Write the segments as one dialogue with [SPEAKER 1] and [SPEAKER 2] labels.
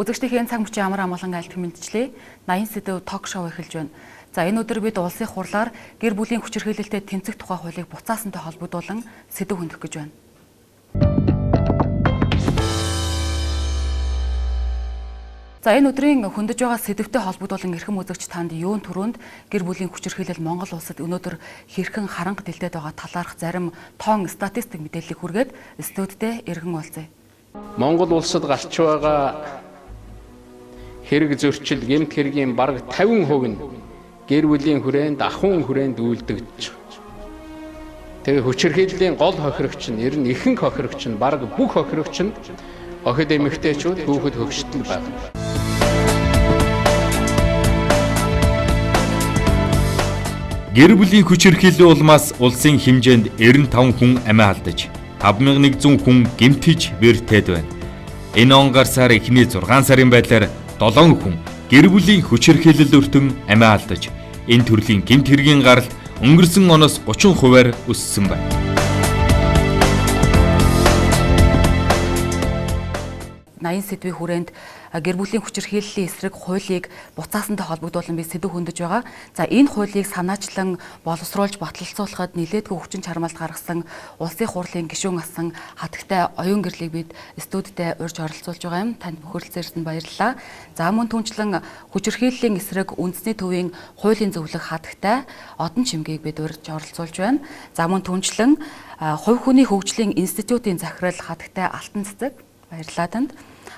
[SPEAKER 1] Үзэгчдийн цаг мөчийн амар амгалан айлтган мэндчлээ. 80 сэдэв ток шоу эхэлж байна. За энэ өдөр бид улсын хурлаар гэр бүлийн хүчирхийлэлтэд тэмцэх тухай хуулийг буцаасантай холбогдуулан сэдэв хөндөх гэж байна. За энэ өдрийн хөндөж байгаа сэдэвтэй холбогдуулан эрхэм үзэгч танд юун түрүүнд гэр бүлийн хүчирхийлэл Монгол улсад өнөөдөр хэрхэн харанга дэлдээд байгаа талаарх зарим тоон статистик мэдээллийг хүргээд студидтэй эргэн уулзъя.
[SPEAKER 2] Монгол улсад гарч байгаа хэрэг зөрчил гэмт хэргийн бараг 50% нь гэр бүлийн хүрээнд ахуйн хүрээнд үйлдэгдэж байгаа. Тэгээ хүчирхийллийн гол хохирогч нь ер нь ихэнх хохирогч нь бараг бүх хохирогч нь охид эмэгтэйчүүд хүүхэд хөгштөл байна.
[SPEAKER 3] Гэр бүлийн хүчирхийллийн улмаас улсын хэмжээнд 95 хүн амиа алдаж, 5100 хүн гэмтэж бэртээд байна. Энэ он гарсаар эхний 6 сарын байдлаар 7 хүн гэр бүлийн хүчирхийлэл өртөн амиа алдаж, энэ төрлийн гэмт хэргийн гаралт өнгөрсөн оноос 30%-аар өссөн байна.
[SPEAKER 1] 80 сэдвийн хүрээнд гэр бүлийн хүчирхийллийн эсрэг хуулийг буцаасантай холбогдуулан би сэдв хөндөж байгаа. За энэ хуулийг санаачлан боловсруулж баталцуулахад нилээдгүй хүчин чармайлт гаргасан улсын хурлын гишүүн асан хатагтай оюун гэрлийг бид студидтэй урьж оролцуулж байгаа юм. Танд бохиролцсон ирсэнд баярлалаа. За мөн түнчлэн хүчирхийллийн эсрэг үндэсний төвийн хуулийн зөвлөх хатагтай Одон Чимгийг бид урьж оролцуулж байна. За мөн түнчлэн хувь хүний хөгжлийн институтын захирал хатагтай Алтан Цэцэг баярлалаа танд.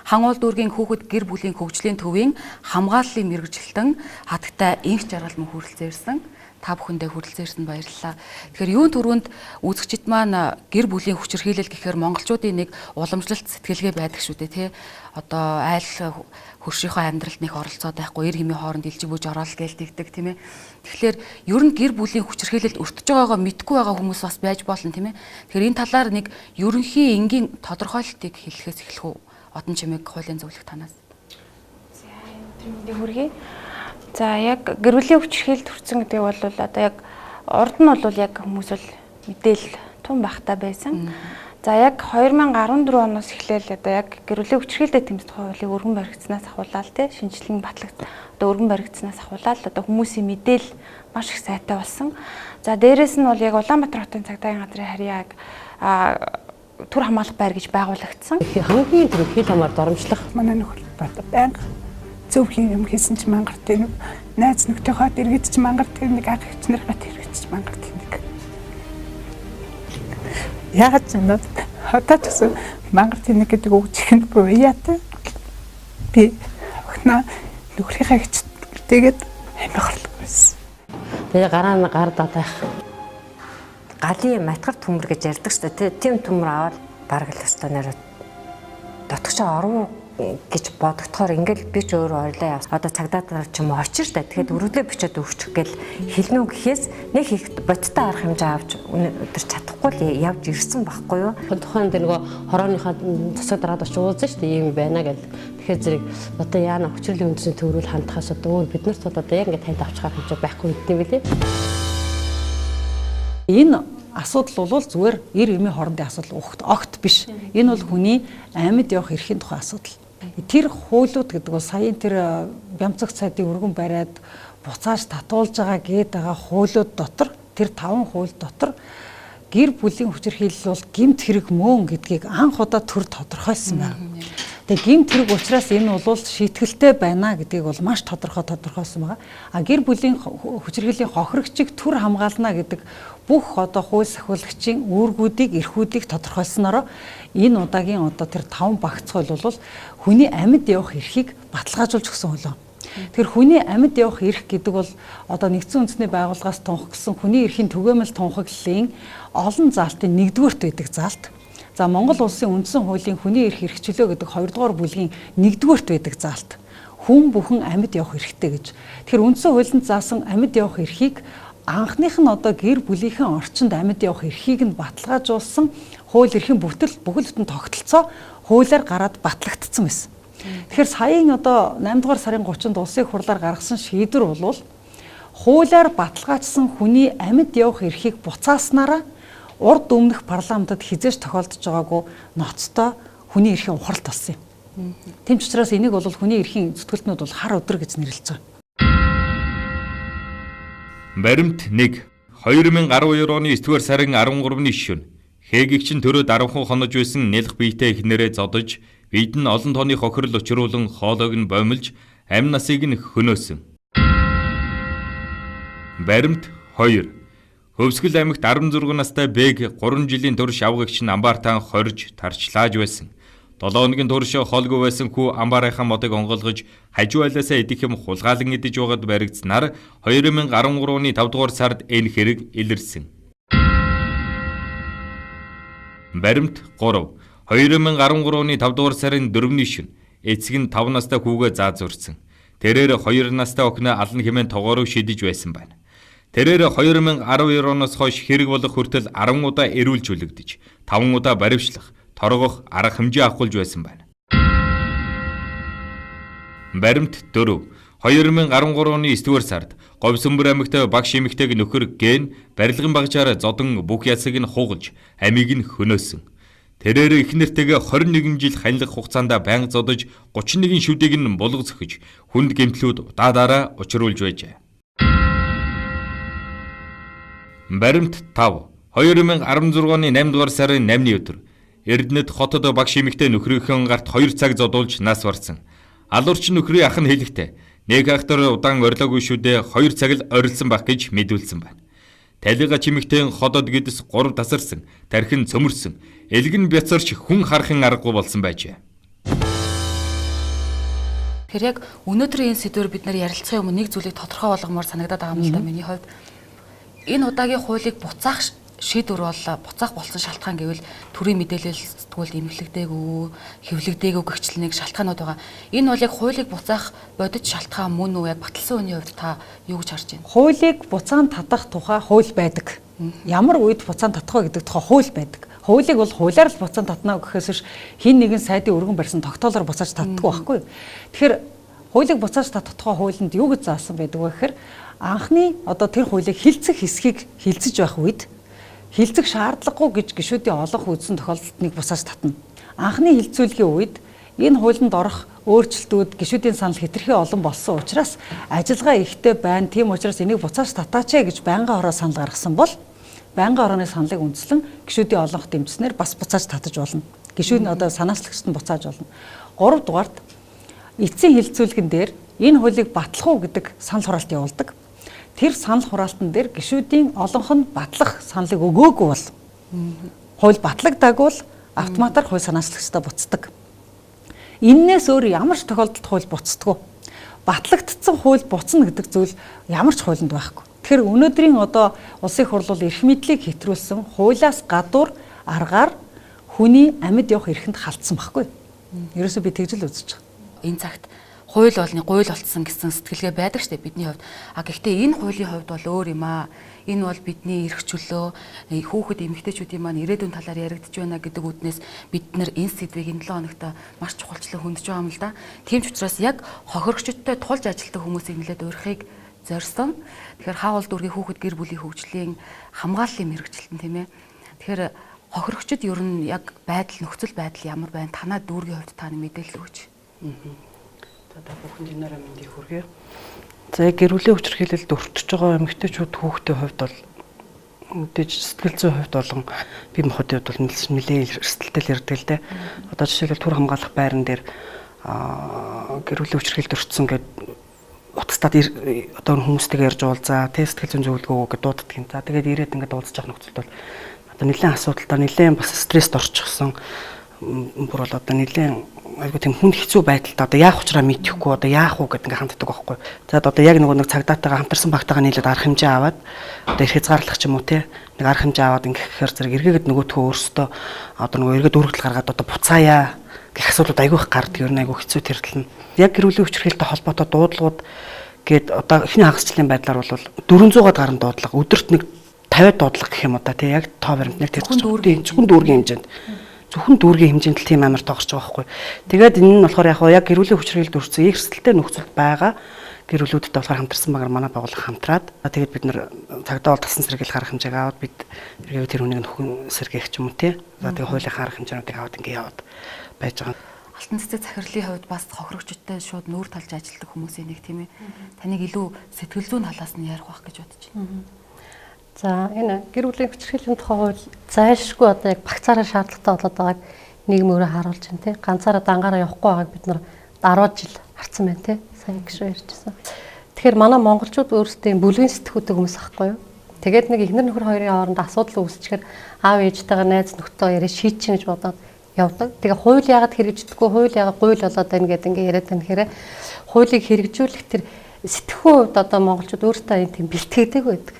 [SPEAKER 1] Хан уул дүүргийн хүүхэд гэр бүлийн хөгжлийн төвийн хамгааллын мэргэжилтэн хатагтай Инх Жаргал мөн хүрэлцэн ирсэн. Та бүхэндээ хүрэлцэн ирсэнд баярлалаа. Тэгэхээр юун түрүүнд үзэгчид маань гэр бүлийн хүчирхийлэл гэхээр монголчуудын нэг уламжлалт сэтгэлгээ байдаг шүү дээ, тий. Одоо айл хөршийнхөө амьдралд нэг оролцоод байхгүй, эр хэмийн хооронд илжиг бүж ороод гээл тэгдэг, тийм ээ. Тэгэхээр ер нь гэр бүлийн хүчирхийлэлд өртөж байгаагаа мэдгүй байгаа хүмүүс бас байж болно, тийм ээ. Тэгэхээр энэ талаар нэг ерөнхий энгийн тодорхойлолтыг хэлэхээс эхлэх үү? Одон Чимэг хуулийн зөвлөх танаас.
[SPEAKER 4] За энэ мэндийг хүргэе. За яг гэр бүлийн хүчирхийлэлд хүрсэн гэдэг бол одоо яг урд нь бол яг хүмүүс бол мэдээл тун багтаа байсан. За яг 2014 оноос эхлээл одоо яг гэр бүлийн хүчирхийлэлд тэмцэх хуулийг өргөн баригдсанаас ахуулаад тий шинжилэн батлагд одоо өргөн баригдсанаас ахуулаад одоо хүмүүсийн мэдээл маш их сайтай болсон. За дээрэс нь бол яг Улаанбаатар хотын цагдаагийн газрын харьяаг төр хамгаалах байр гэж байгуулагдсан.
[SPEAKER 5] Хамгийн тэр хил хамаар доромжлох.
[SPEAKER 6] Манай нөхөр байнга зөв юм хийсэн чи мангар тэнэг, найз нөхдөйхөө дэргэд чи мангар тэнэг, анх хичнэрхээ тэргэд чи мангар тэнэг. Яаж ч юм одоо ч гэсэн мангар тэнэг гэдэг үг чихэнд буяатай. Би охиноо нөхрийнхээ хичтэйгээд амиа хорлог байсан.
[SPEAKER 5] Тэгээ гараа нь гар дадах.
[SPEAKER 7] Галын матгар төмөр гэж ярьдаг шүү дээ. Тийм төмөр аваад бараг л өстө нэр дотгошоо оров гэж бодогдохоор ингээл би ч өөрөө ойлоо явсан. Одоо цагдаа нар ч юм уу очир та. Тэгэхэд өргөдлөө бичээд өгчих гээл хэлнүү гэхээс нэг их бодтой арга хэмжээ авч өдөр чадахгүй л явж ирсэн байхгүй юу?
[SPEAKER 5] Тухайн тэр нөгөө хорооныхоо засаг дараад очиж уулзсан шүү дээ. Ийм байна гэл. Тэгэхээр зэрэг одоо яана хүчрлийн үндэсний төврөл хандхаас одоо өөр бид нарт одоо яг ингээд танд авчих арга хэмжээ байхгүй гэдэг юм билээ.
[SPEAKER 8] Энэ асуудал бол зүгээр эр эмийн хоорондын асуудал огт биш. Энэ бол хүний амьд явах эрхийн тухай асуудал. Тэр хуулиуд гэдэг бол саяын тэр бямцах цайдыг өргөн бариад буцааж татуулж байгаа гээд байгаа хуулиуд дотор тэр 5 хууль дотор гэр бүлийн хүчирхийлэл бол гэмт хэрэг мөн гэдгийг анх удаа төр тодорхойлсон байна. Тэгээ гэмт хэрэг учраас энэ бол шийтгэлтэй байна гэдгийг бол маш тодорхой тодорхойлсон байгаа. А гэр бүлийн хүчирхийллийн хохирогчийг төр хамгаална гэдэг бүх одоо хууль сахиулагчийн үүргүүдийг, эрхүүдийг тодорхойлснороо энэ удаагийн одоо тэр 5 багц хууль бол хүний амьд явах эрхийг баталгаажуулж өгсөн хууль. Тэгэхээр хүний амьд явах эрх гэдэг бол одоо нэгдсэн үндэсний байгууллагаас тунхагласан хүний эрхийн түгээмэл тунхаглалын олон заалтын нэгдүгээрт байдаг заалт. За Монгол улсын үндсэн хуулийн хүний эрх эрхчлөө гэдэг 2 дугаар бүлгийн 1-рт байдаг заалт. Хүн бүхэн амьд явах эрхтэй гэж. Тэгэхээр үндсэн хуулинд заасан амьд явах эрхийг анхных нь одоо гэр бүлийнхэн орчинд амьд явах эрхийг нь баталгаажуулсан хууль эрхийн бүтэл бүхэл бүтэн тогтолцоо хуулиар гараад батлагдсан байсан. Тэгэхээр саяын одоо 8 дугаар сарын 30-нд улсын хурлаар гаргасан шийдвэр бол хуулиар баталгаажсан хүний амьд явах эрхийг буцааснараа урд өмнөх парламентод хизээж тохиолдож байгаагүй ноцтой хүний эрхийн ухралт болсон юм. Тийм ч учраас энийг бол хүний эрхийн зүтгэлтнүүд бол хар өдөр гэж нэрлэж байгаа.
[SPEAKER 3] Баримт 1. 2012 оны 9-р сарын 13-ны шөнө Хээгэгч нь төрөө дарвхан хонож байсан нялх биетэй эхнэрээ зодож, бид нь олон тооны хохирол учруулан хоолойг нь боомлж, амь насыг нь хөнөөсөн. Баримт 2. Хөвсгөл аймагт 16 настай Бэг 3 жилийн турш авгагч нь амбаартаа хорж тарчлааж байсан. 7 хоногийн турш хоолгүй байсан хүү амбаарынхаа модыг онгойлгож хажуу айлаасаа идэх юм хулгайлан идэж байгаад баригдсанаар 2013 оны 5 дугаар сард энэ хэрэг илэрсэн. Баримт 3. 2013 оны 5 дугаар сарын 4-ний шөнө эцэг нь 5 настай хүүгээ заа зурсан. Тэрээр 2 настай охиноо алан хэмээн тогоороо шидэж байсан байна. Тэрээр 2012 оноос хойш хэрэг болох хүртэл 10 удаа эрүүлж хүлэгдэж, 5 удаа баривчлах, торгох арга хэмжээ авахулж байсан байна. Баримт 4. 2013 оны 9-р сард Говьсөнбөр аймагт багш эмэгтэйг нөхөр Ген барилгын багжаар зодон бүх ясыг нь хугалж, амийг нь хөнөөсөн. Тэрээр эхнэртэйгээ 21 жил ханилах хугацаанд байнга зодож 31 шүдийг нь булга зөхөж, хүнд гэмтлүүд удаадаараа учруулж байжээ. Баримт 5. 2016 оны 8 дугаар сарын 8-ны өдөр Эрдэнэт хотод багш эмэгтэй нөхрийнхөө гарт 2 цаг зодуулж нас барсан. Алуурч нөхрийн ах нь хэлэхдээ нэг ахтар удаан орилоогүй шүү дээ 2 цаг л орилсон байх гэж мэдүүлсэн байна. Талига чимэгтэн ходоод гэдэс 3 тасарсан, тархин цөмөрсөн, элгэн бяцарч хүн харахын аргагүй болсон байжээ.
[SPEAKER 1] Тэгэхээр яг өнөөдрийн энэ сэдвээр бид нар ярилцахын өмнө нэг зүйлийг тодорхой болгомоор санагдаад байгаа юм л да миний хувьд. Энэ удаагийн хуулийг буцаах шийдвэр бол буцаах болсон шалтгаан гэвэл төрийн мэдээлэл сэтгүүлд эмхлэгдээгүй, хэвлэгдээгүй гэгчлэн нэг шалтгаанууд байгаа. Энэ бол яг хуулийг буцаах бодит шалтгаан мөн үү? Яг баталсан үний хувьд та юу гэж харж байна?
[SPEAKER 8] Хуулийг буцаан татах тухай хууль байдаг. Ямар үед буцаан татах вэ гэдэг тухай хууль байдаг. Хуулийг бол хуулиар л буцаан татна гэхээс биш хин нэгэн сайдын өргөн барьсан тогтоолоор буцааж татдаггүй байхгүй юу? Тэгэхээр хуулийг буцааж татах тухай хуулинд юу гэж заасан байдаг вэ гэхээр анхны одоо тэр хуулийг хилцэх хэсгийг хилцэж байх үед хилцэх шаардлагагүй гэж гишүүдийн олонх үзсэн тохиолдолд нэг буцааж татна. Анхны хилцүүлгийн үед энэ хуулинд орох өөрчлөлтүүд гишүүдийн санал хэтэрхий олон болсон учраас ажиллагаа ихтэй байна. Тийм учраас энийг буцааж татаач гэж байнгын хороо санал гаргасан бол байнгын хорооны саналыг үндэслэн гишүүдийн олонх дэмжснээр бас буцааж татаж болно. Гишүүд нь одоо санаачлагчд нь буцааж болно. 3 дугаарт эцсийн хилцүүлгэн дээр энэ хуулийг батлах уу гэдэг санал хураалт явуулдаг. Тэр санал хураалтан дээр гишүүдийн олонх нь батлах саналыг өгөөгүй бол хууль батлагдаагүй бол автоматар хууль санаачлагчдаа буцдаг. Эннээс өөр ямар ч тохиолдолд хууль буцдаггүй. Батлагдсан хууль буцна гэдэг зүйл ямар ч хуулинд байхгүй. Тэгэхээр өнөөдрийн одоо улсын их хурл бол эрх мэдлийг хэтрүүлсэн хуулиас гадуур аргаар хүний амьд явах эрхэнд халтсан байхгүй. Ерөөсөө би тэгж л үзэж байгаа.
[SPEAKER 1] Энэ цагт хууль бол нэг гуйл болцсон гэсэн сэтгэлгээ байдаг штэ бидний хувьд. А гэхдээ энэ хуулийн хувьд бол өөр юм аа. Энэ бол бидний эрх чөлөө, хүүхэд эмэгтэйчүүдийн маань ирээдүйн талаар яригдж байна гэдэг үднээс бид нар энэ сэдвийг энэ 7 хоногт маш чухалчлан хөндөж байгаа юм л да. Тийм ч учраас яг хохирогчдтой тулж ажилладаг хүмүүсийг нэлээд урихыг зорьсон. Тэгэхээр хаавал дүүргийн хүүхэд гэр бүлийн хөгжлийн хамгааллын мэргэжилтэн тийм ээ. Тэгэхээр хохирогчд ер нь яг байдал нөхцөл байдал ямар байна? Танаа дүүргийн хувьд та нэг мэдээлэл өгөөч.
[SPEAKER 9] За та бүхэнд энэ орой мэндийг хүргэе. За яг гэр бүлийн хүчирхийлэлд өртөж байгаа эмэгтэйчүүд хүүхдийн хувьд бол мэдээж сэтгэл зүйн хувьд болон бие махбодын хувьд бол нэлээд эрсдэлтэй л ярьдаг л дээ. Одоо жишээлбэл түр хамгаалах байран дээр гэр бүлийн хүчирхийлэлд өртсөн гэдэг утастаад одоо хүмүүстэйгээ ярьж уулзаа, тэ сэтгэл зүйн зөвлөгөө өгөө гэдээ дууддаг юм. За тэгээд ирээд ингээд уулзах нөхцөлд бол одоо нэлээд асуудалтай, нэлээд бас стресст орчихсон. Бүр бол одоо нэлээд айгуу тийм хүнд хэцүү байдалтай одоо яах учраа мэдэхгүй одоо яах уу гэдэг ингээ ханддаг байхгүй. За одоо яг нөгөө нэг цагдаатайгаа хамтарсан багтайгаа нийлээд арга хэмжээ аваад одоо эрх хязгаарлах ч юм уу те нэг арга хэмжээ аваад ингэхээр зэрэг эргээгээд нөгөөтгөө өөрсдөө одоо нөгөө эргээд үүрэгдэл гаргаад одоо буцаая гэх асуудлууд айгүй их гардаг. Ер нь айгүй хэцүү тэр тал нь. Яг гэр бүлийн хүчирхийлэлтэй холбоотой дуудлагууд гээд одоо эхний хагасчлалын байдлаар бол 400-аад гаруй дуудлага өдөрт нэг 50 дуудлага гэх юм уу да тий яг тоо баримт нэг тэр зөвхөн дүүргийн хэмжээнд. Зөвхөн дүүргийн хэмжээнд л тийм амар тоогч байгаа байхгүй. Тэгээд энэ нь болохоор яг яг гэр бүлийн хүчирхийлэлд өртсөн эрсдэлтэй нөхцөлд байгаа гэр бүлүүдтэй болохоор хамтарсан багаар манай байгууллага хамтраад тэгээд бид нар цагдаа бол тасан сэргийлэх арга хэмжээг аваад бид эргээд тэр хүнийг нөхөн сэргээх ч юм уу тий. За тэгээд хуулийн арга хэмжээнүүдийг аваад ингэ яваад байж байгаа.
[SPEAKER 1] Алтан цэцэг захирлын хувьд бас хохирогчдтой шууд нүүр талж ажилладаг хүмүүсийн нэг тийм ээ. Таныг илүү сэтгэл зүйн талаас нь ярих байх гэж бодож байна.
[SPEAKER 5] За энэ гэр бүлийн хүчирхийллийн тухай хууль зайлшгүй одоо яг багцаараа шаардлагатай болоод байгааг нийгэм өөрөө харуулж байна тий. Ганцаараа дангаараа явахгүй байгааг бид нар 10 жил харсан байна тий. Сайн гişүү ярьжсэн. Тэгэхээр манай монголчууд өөрсдөө бүлгийн сэтгүүтэй хүмүүс ахгүй юу? Тэгээд нэг эхнэр нөхөр хоёрын хооронд асуудал үүсчихээр аав ээжтэйгээ найз нөхдөд яриа шийдчихнэ гэж бодоод явдаг. Тэгээ хууль яагаад хэрэгждэггүй, хууль яагаад гуйл болоод байна гэдэг ингээ яриад байна гэхээр хуулийг хэрэгжүүлэх тэр сэтгхүүн хувьд одоо монголчууд өөрсдөө юм тийм бэлтгэдэг байдаг.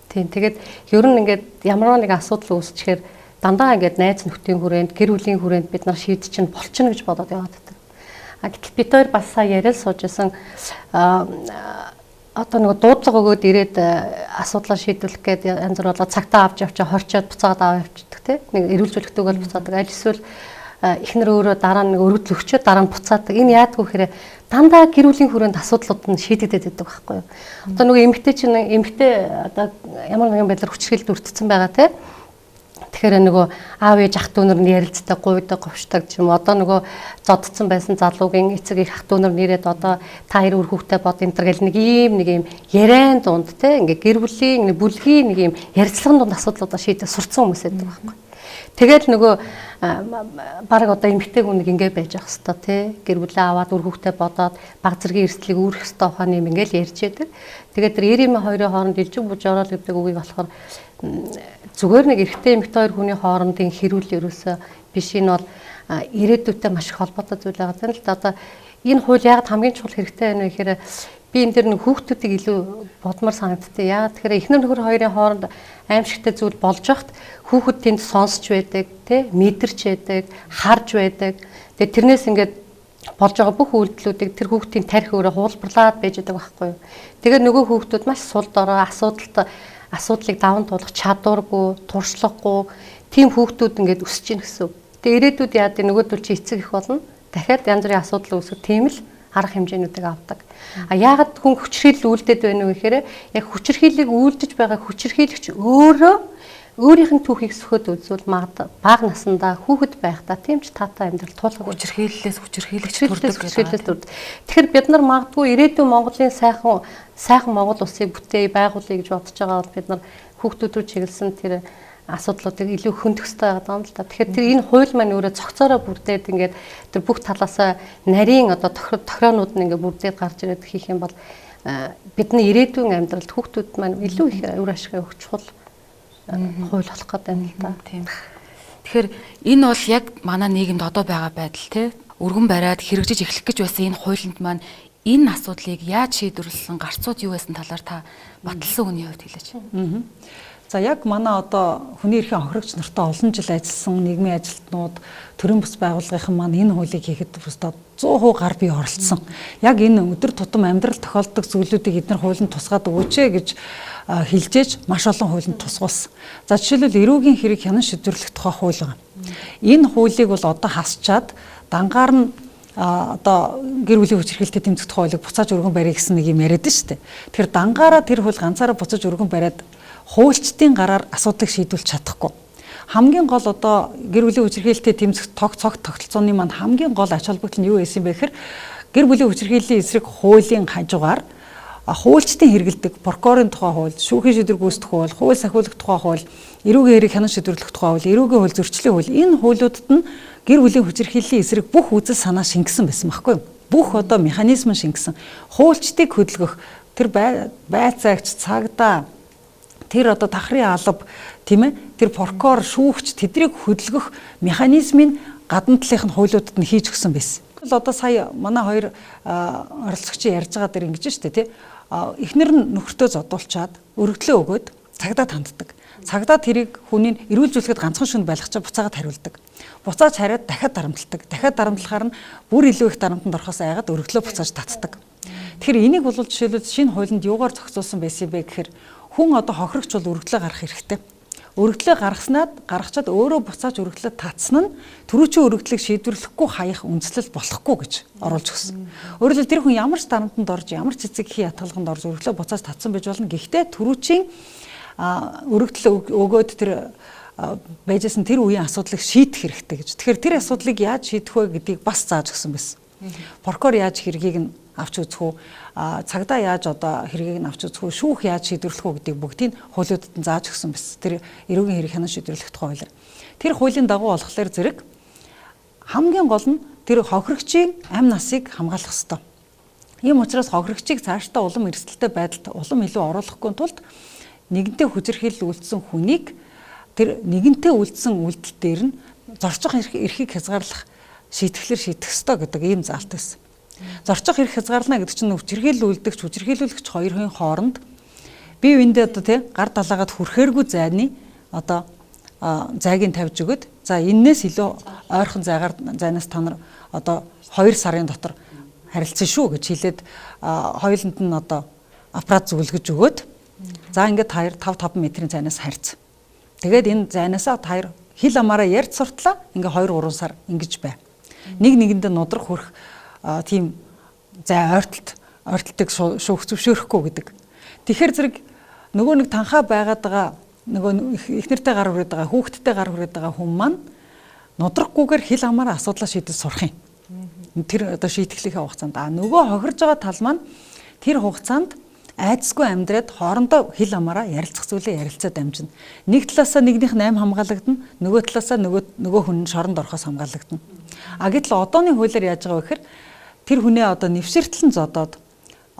[SPEAKER 5] Тийм. Тэгээд ер нь ингээд ямар нэг асуудал үүсчихээр дандаа ингээд найз нөхдийн хүрээнд, гэр бүлийн хүрээнд бид нар шийдчихнэ болчихно гэж бодоод яваад байдаг. А гэтэл бид хоёр бас сая яриад сууж исэн одоо нөгөө дуудлага өгөөд ирээд асуудлаа шийдвэрлэх гээд янз бүр болоод цагтаа авч явчаа хорчоод буцаад аваа явчихдаг тий. Нэг эрүүлжүүлэхтэйг бол буцаадаг. Аль эсвэл эхнэр өөрөө дараа нэг өргөдөл өгчөөд дараа нь буцаадаг. Энэ яадгүй гэхээр дандаа гэр бүлийн хүрээнд асуудлууд нь шийдэгдээд байдаг байхгүй юу. Одоо нөгөө эмэгтэй чинь эмэгтэй одоо ямар нэгэн байдлаар хүчирхийлэлд өртсөн байгаа тий. Тэгэхээр нөгөө аав ээж ах дүү нар нь ярилцдаг, гуйдаг, говьшдаг ч юм уу. Одоо нөгөө зоддсон байсан залуугийн эцэг их ах дүү нар нэрээд одоо та хоёр үр хүүхдээ бод энэ төр гэл нэг юм яриан дунд те ингээ гэр бүлийн нэг бүлгийн нэг юм ярилцлагын дунд асуудлуудаа шийдэх сурцсан хүмүүс байдаг байхгүй. Тэгэл нөгөө баг одоо эмэгтэй хүн нэг ингээ байж ах хэвээр те гэр бүлээ аваад үр хүүхдээ бодоод баг зэргийн эрсдлийг үүрэх хэвээр ухааны юм ингээл ярьж байдаг. Тэгээд тэр 92 хоёрын хооронд илжиг буж орол гэдэг үгийг болохоор зүгээр нэг эрэгтэй эмэгтэй хоёр хүний хоорондын хэрүүл ерөөсөө биш. Энэ бол ирээдүйтэй маш их холбоотой зүйл байгаа юм л да. Одоо энэ хууль яагаад хамгийн чухал хэрэгтэй байна вэ гэхээр би энэ дэр нэг хүүхдүүдийг илүү бодмор санагдтыг. Яагаад тэгэхээр эхнэр нөхөр хоёрын хооронд аимшигтай зүйл болж байхад хүүхэд тэнд сонсч байдаг, тэ мэдэрч байдаг, харж байдаг. Тэгээд тэрнээс ингээд болж байгаа бүх үйлдэлүүдийг тэр хүүхдийн тарих өөрөө хуулбарлаад байж байгаа байхгүй юу. Тэгээд нөгөө хүүхдүүд маш сул дорой асуудлыг даван туулах чадваргүй, туршлагагүй тийм хүүхдүүд ингээд өсөж гин гэсэн. Тэгээ ирээдүйд яа гэв нөгөөдөл чи эцэг их болно. Дахиад янз бүрийн асуудал үүсэх тийм л арга хэмжээнүүдийг авдаг. А яагаад хүн хүчирхийлэл үйлдээд байна вэ гэхээр яг хүчирхийллийг үйлдэж байгаа хүчирхийлэгч өөрөө өөрийнх нь түүхийг сөхөд үзвэл бага насндаа хүүхэд байхдаа тийм ч таатай амьдрал туулах
[SPEAKER 1] хүчирхийллээс хүчирхийлэгч төрдөг
[SPEAKER 5] гэдэг. Тэгэхээр бид нар магадгүй ирээдүйн Монголын сайхан Монгол улсыг бүтээе, байгуулъя гэж бодож байгаа бол бид нар хүүхдүүд рүү чиглэсэн тэр асуудлуудыг илүү хөндөх ёстой байгаа юм л да. Тэгэхээр тэр энэ хууль маань өөрөө цогцоороо бүрдээд ингээд тэр бүх талаасаа нарийн одоо тохироонууд нь ингээд бүрдээд гарч ирээд хийх юм бол бидний ирээдүйн амьдралд хүүхдүүд маань илүү их үр ашиг өгч чухал хууль болох гэдэг юм л да.
[SPEAKER 1] Тийм. Тэгэхээр энэ бол яг манай нийгэмд одоо байгаа байдал тий. Өргөн бариад хэрэгжиж эхлэх гэж байсан энэ хуулинд маань энэ асуудлыг яаж шийдвэрлсэн, гарцууд юу байсан талаар та баталсан хүний хувьд хэлээч.
[SPEAKER 8] За яг манай одоо хүний эрхийн хохирогч нартай олон жил ажилласан нийгмийн ажилтнууд, төрийн бус байгууллагынхан маань энэ хуулийг хийхэд өстой 100% гар бие оролцсон. Яг энэ өдөр тутам амьдрал тохиолддог зүйлүүдийг эдгээр хуулинд тусгаад өгөөч гэж хэлжээж маш олон хуулинд тусгуулсан. За жишээлбэл эрүүгийн хэрэг хянан шийдвэрлэх тухай хууль байна. Энэ хуулийг бол одоо хасчаад дангаар нь одоо гэр бүлийн хүчирхийлэлтэд тэмцэх тухай хуулийг буцааж өргөн барья гэсэн нэг юм яриад нь шүү дээ. Тэгэхээр дангаараа тэр хууль ганцаараа буцаж өргөн бариад хуульчдын гараар асуудлыг шийдвэрлэж чадахгүй. Хамгийн гол одоо гэр бүлийн хүчирхийлэлтэд тэмцэх цогц тогтолцооны маань хамгийн гол ач холбогдол нь юу байсан бэ гэхээр гэр бүлийн хүчирхийллийн эсрэг хуулийн хажуугаар хуульчдын хэрэглэдэг прокурорын тухай хууль, шүүхийн шийдвэр гүйцэтгэх хууль, хууль сахиулах тухай хууль, эрүүгийн хэрэг хянан шийдвэрлэх тухай хууль, эрүүгийн хууль зөрчлийн хууль энэ хуулиудад нь гэр бүлийн хүчирхийллийн эсрэг бүх үзэл санаа шингэсэн байсан байхгүй юу? Бүх одоо механизм шингэсэн. Хуульчдыг хөдөлгөх тэр байцаагч, цагдаа, тэр одоо тахрын алба тийм ээ тэр прокурор, шүүгч тэднийг хөдөлгөх механизмын гадна талынх нь хуулиудад нь хийж өгсөн байсан. Одоо сая манай хоёр оролцогчийн ярьж байгаа дэр ингэж штэ тий. Эхнэр нь нөхөртөө зодуулчаад өргөдлөө өгөөд цагдаад ханддаг. Цагдаа тэрийг хүний эрүүлжүүлэхэд ганцхан шүнд байлгачаа буцаагаад хариулдаг. Буцааж хариад дахиад дарамталдаг. Дахиад дарамтлахаар нь бүр илүү их дарамтанд орохоос айгаад өргөдлөө буцааж татдаг. Тэгэхээр энийг бол жишээлбэл шинэ хуулинд юугаар зохицуулсан байсан бэ гэхээр хүн одоо хохирогч бол өргөдлөө гаргах хэрэгтэй. Өргөдлөө гаргачаад өөрөө буцааж өргөдлөө татсан нь түрүүчийн өргөдлийг шийдвэрлэхгүй хаях үндслэл болохгүй гэж оруулж өгсөн. Өөрөөр хэлбэл тэр хүн ямар ч дарамтанд орж, ямар ч эцэг эхийн ятгалганд орж өргөдлөө буцааж татсан байж болно. Гэхдээ түрүүчийн өргөдөл өгөөд тэр байжсэн тэр үеийн асуудлыг шийдэх хэрэгтэй гэж. Тэгэхээр тэр асуудлыг яаж шийдэх вэ гэдгийг бас зааж өгсөн байсан. Прокурор яаж хэргийг нь авч үзэх үү, цагдаа яаж одоо хэргийг нь авч үзэх үү, шүүх яаж шийдвэрлэх үү гэдгийг бүгдийг хуулиудад нь зааж өгсөн байсан. Тэр эрүүгийн хэрэг хянан шийдвэрлэх тухай хуулиар. Тэр хуулийн дагуу болохоор зэрэг хамгийн гол нь тэр хохирогчийн амь насыг хамгаалах ёстой. Ийм учраас хохирогчийг цаашдаа улам эрсдэлтэй байдалд улам илүү оруулахгүй тулд нэгэнтээ хүчирхийлэл үйлдсэн хүнийг тэр нэгэнтээ үйлдсэн үйлдэл дээр нь зорчих эрхийг хязгаарлах шийтгэлээр шийдэх ёстой гэдэг ийм заалт байсан. Зорчих эрх хязгаарлана гэдэг чинь хүчирхийлэл үйлдэгч, хүчирхийлүүлэгч хоёрын хооронд бие биендээ одоо тий гар далаагаад хүрэхээргүй зайны одоо зайг нь тавьж өгöd. За эннээс илүү ойрхон зайгаар зайнаас та нар одоо 2 сарын дотор харилцсан шүү гэж хэлээд хоёуланд нь одоо аппарат зүгэлгэж өгөөд за ингээд 2 5 5 метрийн зайнаас харьц. Тэгээд энэ зайнаасаа та хоёр хил амаараа ярьж суртлаа ингээ 2 3 сар ингэж бай. Нэг нэгэндээ нудрах хүрэх тийм зай ойртолтыг шүүх зөвшөөрөхгүй гэдэг. Тэгэхээр зэрэг нөгөө нэг танхаа байгаад байгаа нөгөө эхнэртэй гар хүрээд байгаа хүүхэдтэй гар хүрээд байгаа хүн маань нудрахгүйгээр хил амаараа асуудлаа шийдэж сурах юм. Тэр одоо шийтгэхлийнхээ хугацаанд нөгөө хохирж байгаа тал маань тэр хугацаанд айдасгүй амьдраад хоорондоо хил амаараа ярилцах зүйлээ ярилцаад амжина. Нэг талаасаа нэгнийх нь аим хамгаалагдана, нөгөө талаасаа нөгөө хүн нь шоронд орохоос хамгаалагдана. А гэтэл одооны хуулиар яаж байгаа вэ гэхээр тэр хүнээ одоо нэвширтлэн зодоод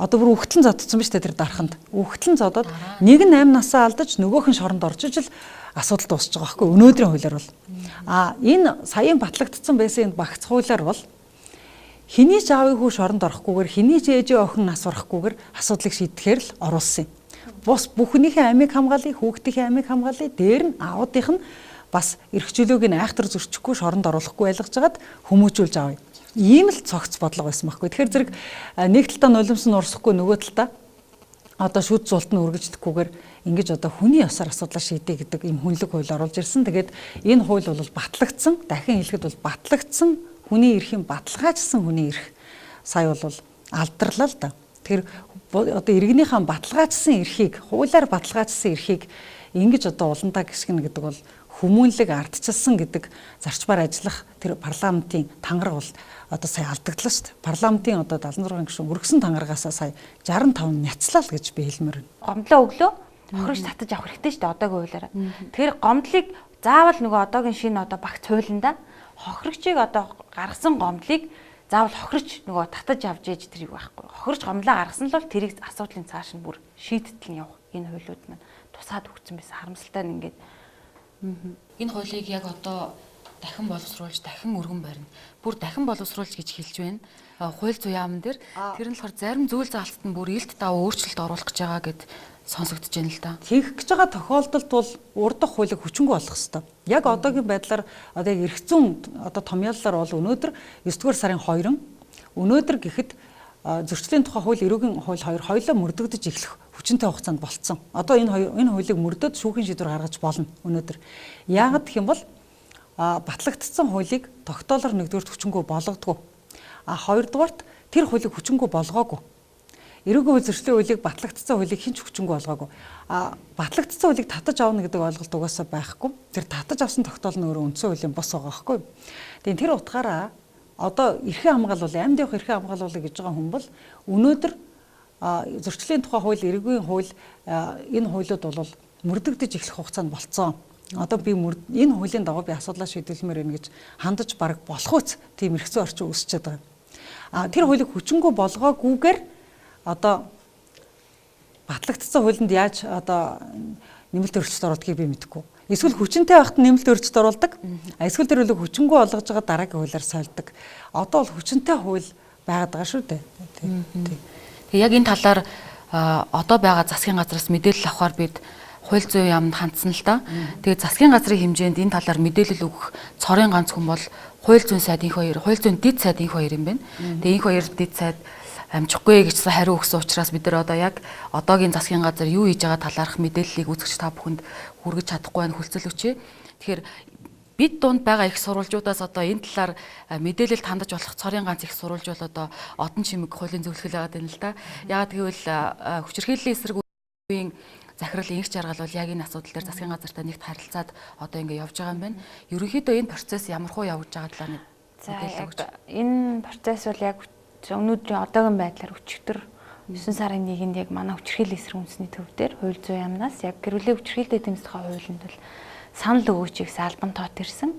[SPEAKER 8] одоо бүр үхтлэн зодцсон биз дээ тэр дарханд. Үхтлэн зодоод нэг нь аим насаа алдаж нөгөөх нь шоронд орж ижил асуудал дуусч байгаа байхгүй өнөөдрийн хуулиар бол. А энэ саяын батлагдсан байсан энэ багц хуулиар бол хэний ч аавын хүү шоронд орохгүйгээр хэний ч ээжийн охин нас барахгүйгээр асуудлыг шийдэхээр л оруулсан юм. Бус бүхнийхээ амийг хамгаалъя, хүүхдийнхээ амийг хамгаалъя, дээр нь аавуудынх нь бас эрх чөлөөг нь айхтар зөрчихгүй шоронд оруулахгүй байлгаж хагаад хүмүүжүүлж авъя. Ийм л цогц бодлого байсан байхгүй. Тэгэхээр зэрэг нэг талдаа нулимс нь урсахгүй нөгөө талдаа одоо шүд зулт нь үргэлжлэхгүйгээр ингэж одоо хүний ёсоор асуудлаа шийдье гэдэг ийм хүнлэг хууль оруулж ирсэн. Тэгээд энэ хууль бол батлагдсан. Дахин хэлэхэд бол батлагдсан хүний эрхийн баталгаажсан хүний эрх сая бол алдарлаа л да. Тэгэхээр одоо иргэнийхээ баталгаажсан эрхийг хуулиар баталгаажсан эрхийг ингэж одоо уландаа гисгэнэ гэдэг бол хүмүүнлэг ардчилсан гэдэг зарчмаар ажиллах тэр парламентын тангараг бол одоо сая алдагдлаа шүү дээ. Парламентын одоо 76 гишүүн өргөсөн тангарагаасаа сая 65 няцлаа л гэж би хэлмээр байна.
[SPEAKER 4] Гомдлоо өглөө хохирогч татаж авах хэрэгтэй шүү дээ одоогийн хуулиар. Тэгэхээр гомдлыг заавал нөгөө одоогийн шинэ одоо багц хуулиндаа хохирогчийг одоо гаргасан гомдлыг заавал хохирч нөгөө татаж авч ээж тэр юу байхгүй. Хохирч гомдлоо гаргасан л бол тэрийг асуудлын цааш нь бүр шийдтэл нь явах энэ хуулиуд маань тусаад өгсөн байсан. Харамсалтай нь ингээд
[SPEAKER 1] энэ хуулийг яг одоо дахин боловсруулж, дахин өргөн барина. Бүр дахин боловсруулж гэж хэлж байна. Хууль зүйн яамн дээр тэр нь болохоор зарим зүйл заалтад нь бүр илт даваа өөрчлөлт оруулах гэж байгаа гэд сонсогдож байна л да.
[SPEAKER 8] Тэгэх гэж байгаа тохиолдолд бол урдах хуулийг хүчингү болгох ёстой. Яг одоогийн байдлаар одоо яг эрх зүйн одоо томьёоллоор бол өнөөдөр 9-р сарын 2-н өнөөдөр гэхэд зөрчлийн тухай хууль, эрүүгийн хууль хоёр хоёулаа мөрдөгдөж эхлэх хүчинтэй хугацаанд болцсон. Одоо энэ хоёр энэ хуулийг мөрдөд шүүхийн шийдвэр гаргаж болно өнөөдөр. Яагаад гэх юм бол батлагдсан хуулийг тогтоолоор нэгдүгээрт хүчингү болгодгоо. А хоёрдугаарт тэр хуулийг хүчингү болгоогүй. Эрүүгийн хууль, зөрчлийн хуулийг батлагдсан хуулийг хэн ч хүчингү болгоогүй. А батлагдсан хуулийг татаж авна гэдэг ойлголт угаасаа байхгүй. Тэр татаж авсан тогтоол нь өөрөө үндсэн хуулийн бос байгаа байхгүй. Тэгээд тэр утгаараа одоо эрхээ хамгаалуул, амьд явах эрхээ хамгаалуулъя гэж байгаа хүн бол өнөөдөр зөрчлийн тухай хууль, эрүүгийн хууль энэ хуулиуд бол мөрдөгдөж эхлэх хугацаанд болцсон. Одоо би энэ хуулийн дагуу би асуудлаа шийдвэлмээр байна гэж хандаж бараг болох үс тийм эрх зүйн орчин үүсчихэд байгаа. А тэр хуулийг хүчингү болгоогүйгээр одоо батлагдсан хуулинд яаж одоо нэмэлт өөрчлөлт оруулдгийг би мэдэхгүй. Эсвэл хүчинтэй байхад нэмэлт өөрчлөлт оруулдаг. Эсвэл тэр хуулийг хүчингү болгож байгаа дараагийн хуулиар сольдог. Одоо бол хүчинтэй хууль байгаад байгаа шүү дээ.
[SPEAKER 1] Тэгээ яг энэ талаар одоо байгаа засгийн газраас мэдээлэл авахар бид хууль зүйн яамд хандсан л да. Тэгээ засгийн газрын хэмжээнд энэ талаар мэдээлэл өгөх цорын ганц хүн бол хууль зүйн сайд инх хоёр, хууль зүйн дэд сайд инх хоёр юм байна. Тэгээ инх хоёр дэд сайд амжихгүй гэсэн хариу өгсөн учраас бид нар одоо яг одоогийн засгийн газар юу хийж байгаа талаарх мэдээллийг үзэгч та бүхэнд хүргэж чадахгүй байна, хүлцэл өчье. Тэгэхээр бид дунд байгаа их сурвалжуудаас одоо энэ талаар мэдээлэлд хандаж болох цорын ганц их сурвалж бол одоо одон чимэг хуулийн зөвлөгөл байгаад байна л да. Яагаад гэвэл хүчирхийллийн эсрэг Төвийн захирал Инх Жаргал бол яг энэ асуудал дээр засгийн газартай нэгт харилцаад одоо ингэ явж байгаа юм байна. Ерөнхийдөө энэ процесс ямар хуу явж байгаа талаар нэг мэдээлэл өгч.
[SPEAKER 4] Энэ процесс бол яг өнөөдрийн одоогийн байдлаар өчигдөр 9 сарын 1-нд яг манай хүчирхийллийн эсрэг үндэсний төв дээр хууль зүйн яамнаас яг гэр бүлийн хүчирхийлэлтэй тэмцэх хуулинд бол санал өгөөч гэсэн албан тоот ирсэн.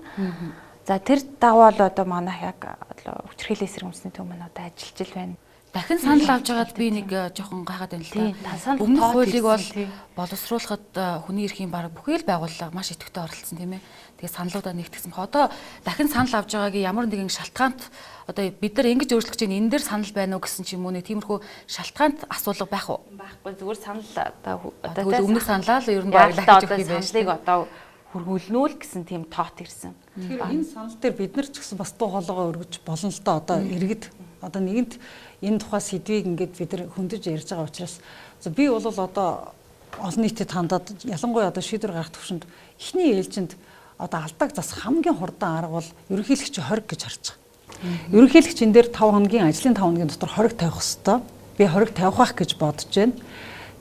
[SPEAKER 4] За тэр дагуу л одоо манайх яг хүчирхийллийн эсрэг үндэсний төв маань одоо ажиллаж л байна.
[SPEAKER 1] Дахин санал авч байгаад би нэг жоохон гайхаад байна л да. Өмнөх хуулийг бол боловсруулахад хүний эрхийн бараг бүхий л байгууллага маш идэвхтэй оролцсон тийм ээ. Тэгээ саналуудаа нэгтгсэн. Одоо дахин санал авч байгаагийн ямар нэгэн шалтгаант одоо бид нар ингэж өөрчлөх гэж энэ дээр санал байна уу гэсэн ч юм уу нэг тиймэрхүү шалтгаант асуулга байх уу?
[SPEAKER 4] Байхгүй, зүгээр санал одоо
[SPEAKER 1] өмнөх саналаа л ер нь баярлах гэж өгөх юм байна.
[SPEAKER 4] Саналыг одоо хөргүүлнүү л гэсэн тийм тоот ирсэн.
[SPEAKER 8] Тэгэхээр энэ санал дээр бид нар ч гэсэн бас дуу хоолойгоо өргөж болно л доо одоо иргэд одоо нэгэнт энэ тухай сэдвийг ингээд бид нар хөндөж ярьж байгаа учраас би бол одоо олон нийтэд хандаад ялангуяа одоо шийдвэр гаргах төвшөнд эхний ээлжинд одоо алдааг засах хамгийн хурдан арга бол ерөнхийлөгчийн хориг гэж харж байгаа. Ерөнхийлөгч энэ дээр 5 хоногийн ажлын 5 хоногийн дотор хориг тавих ёстой. Би хориг тавих байх гэж бодож байна.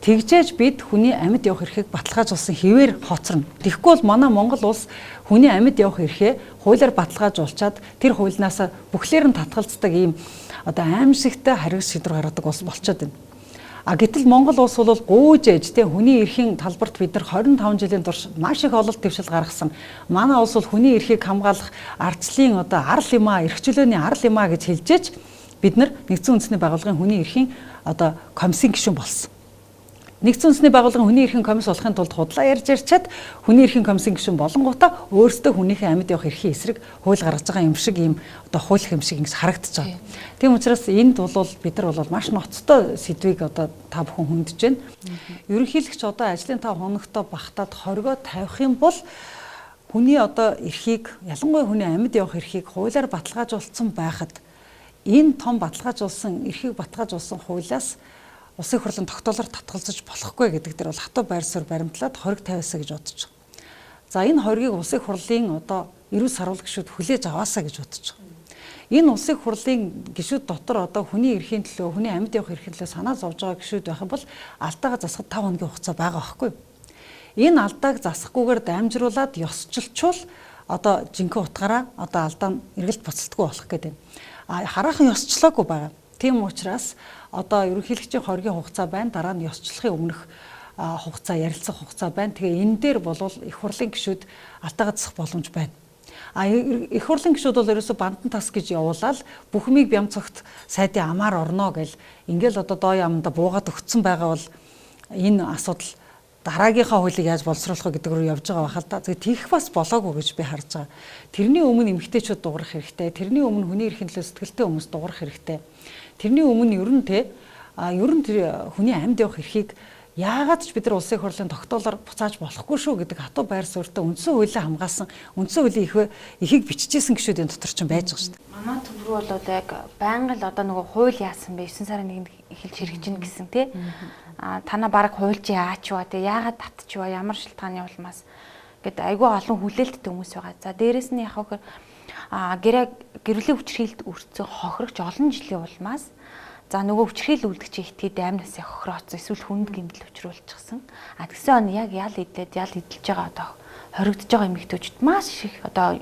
[SPEAKER 8] Тэгжээж бид хүний амьд явах эрхийг баталгаажуулсан хэвээр хоцорно. Тэгэхгүй бол манай Монгол улс хүний амьд явах эрхээ хуулиар баталгаажуулчаад тэр хуулинаасаа бүхлээр нь татгалздаг ийм одоо аимшигтай хариуц шийдвэр гаргадаг улс болчиход байна. А гэтэл Монгол улс бол гуйж ээж те хүний эрхийн талбарт бид нар 25 жилийн турш маш их ололт дэвшил гаргасан. Манай улс бол хүний эрхийг хамгаалах ардчлалын одоо арал юм а, эрх чөлөөний арал юм а гэж хэлжээж бид нар нэгдсэн үндэсний байгууллагын хүний эрхийн одоо комиссийн гишүүн болсон. Нэгдсэн үндэсний байгууллагын хүний эрхийн комисс болохын тулд худлаа ярьж ярьчаад хүний эрхийн комиссийн гишүүн болонгуудаа өөрсдөө хүнийхээ амьд явах эрхийн эсрэг хууль гаргаж байгаа юм шиг ийм одоо хууль юм шиг ингэж харагдаж байгаа. Тийм учраас энд бол бид нар бол маш ноцтой сэдвийг одоо та бүхэн хөндөж байна. Ерөнхийлөгч одоо ажлын 5 хоногтой багтаад хоригоо тавих юм бол хүний одоо эрхийг ялангуяа хүний амьд явах эрхийг хуулиар баталгаажуулсан байхад энэ том баталгаажуулсан эрхийг баталгаажуулсан хуулиас улсын хурлын тогтоолоор татгалзаж болохгүй гэдэг дээр бол хатуу байр суурь баримтлаад хориг тавиасаа гэж бодож байгаа. За энэ хоригийг улсын хурлын одоо эрүүл саруул гишүүд хүлээж аваасаа гэж бодож байгаа. Энэ улсын хурлын гишүүд дотор одоо хүний эрхийн төлөө, хүний амьд явах эрхийн төлөө санаа зовж байгаа гишүүд байх юм бол алдаагаа засахад 5 хоногийн хугацаа байгаа байхгүй юу? Энэ алдааг засахгүйгээр дамжруулад ёсчилчвал одоо жинхэнэ утгаараа одоо алдаа нь эргэлт буцалтгүй болох гэдэг. А хараахан ёсчлоогүй байгаа. Тийм учраас одоо ерөнхийлөгчийн хоригийн хугацаа байна. Дараа нь ёсчлохын өмнөх хугацаа, ярилцах хугацаа байна. Тэгээ энэ дээр бол их хурлын гишүүд алдаагаа засах боломж байна. А их хурлын гишүүд бол ерөөсө бандан тас гэж явуулаад бүх юмыг бямцогт сайдын амаар орно гэл ингээл одоо доо яамдаа буугаад өгцөн байгаа бол энэ асуудал дараагийнхаа хуулийг яаж боловсруулах вэ гэдэг рүү явж байгаа байх л да. Тэгээ тийх бас болоогүй гэж би харж байгаа. Тэрний өмнө эмэгтэйчүүд дуурах хэрэгтэй. Тэрний өмнө хүний эрхийн төлөө сэтгэлтэй хүмүүс дуурах хэрэгтэй. Тэрний өмнө ер нь те ер нь тэр хүний амьд явах эрхийг яагаад ч бид нар улсын хурлын тогтоолоор буцааж болохгүй шүү гэдэг хатуу байр суурьтай үндсэн хуулийг хамгаалсан үндсэн хуулийн ихийг бичижсэн гишүүдийн дотор ч байж байгаа шүү дээ.
[SPEAKER 4] Манай төв рүү бол яг байнга л одоо нөгөө хууль яасан бэ 9 сарын 1-нд эхэлж хэрэгжинэ гэсэн тий. А танаа баг хууль чи яач вэ? Тэ яагаад татчихва? Ямар шалтгааны улмаас гэд айгүй олон хүлээлттэй хүмүүс байгаа. За дээрэс нь яг хөхөр гэр бүлийн хүчирхийлэлд өртсөн хохирогч олон жилийн улмаас за нөгөө хүчирхийлэл үлдгчийн этгээд амнаас хохирооцсон эсвэл хүнд гэмтэл учруулчихсан. А тэгсэн он яг ял идээд ял идэлж байгаа одоо хоригдож байгаа эмэгтэйчүүд маш их одоо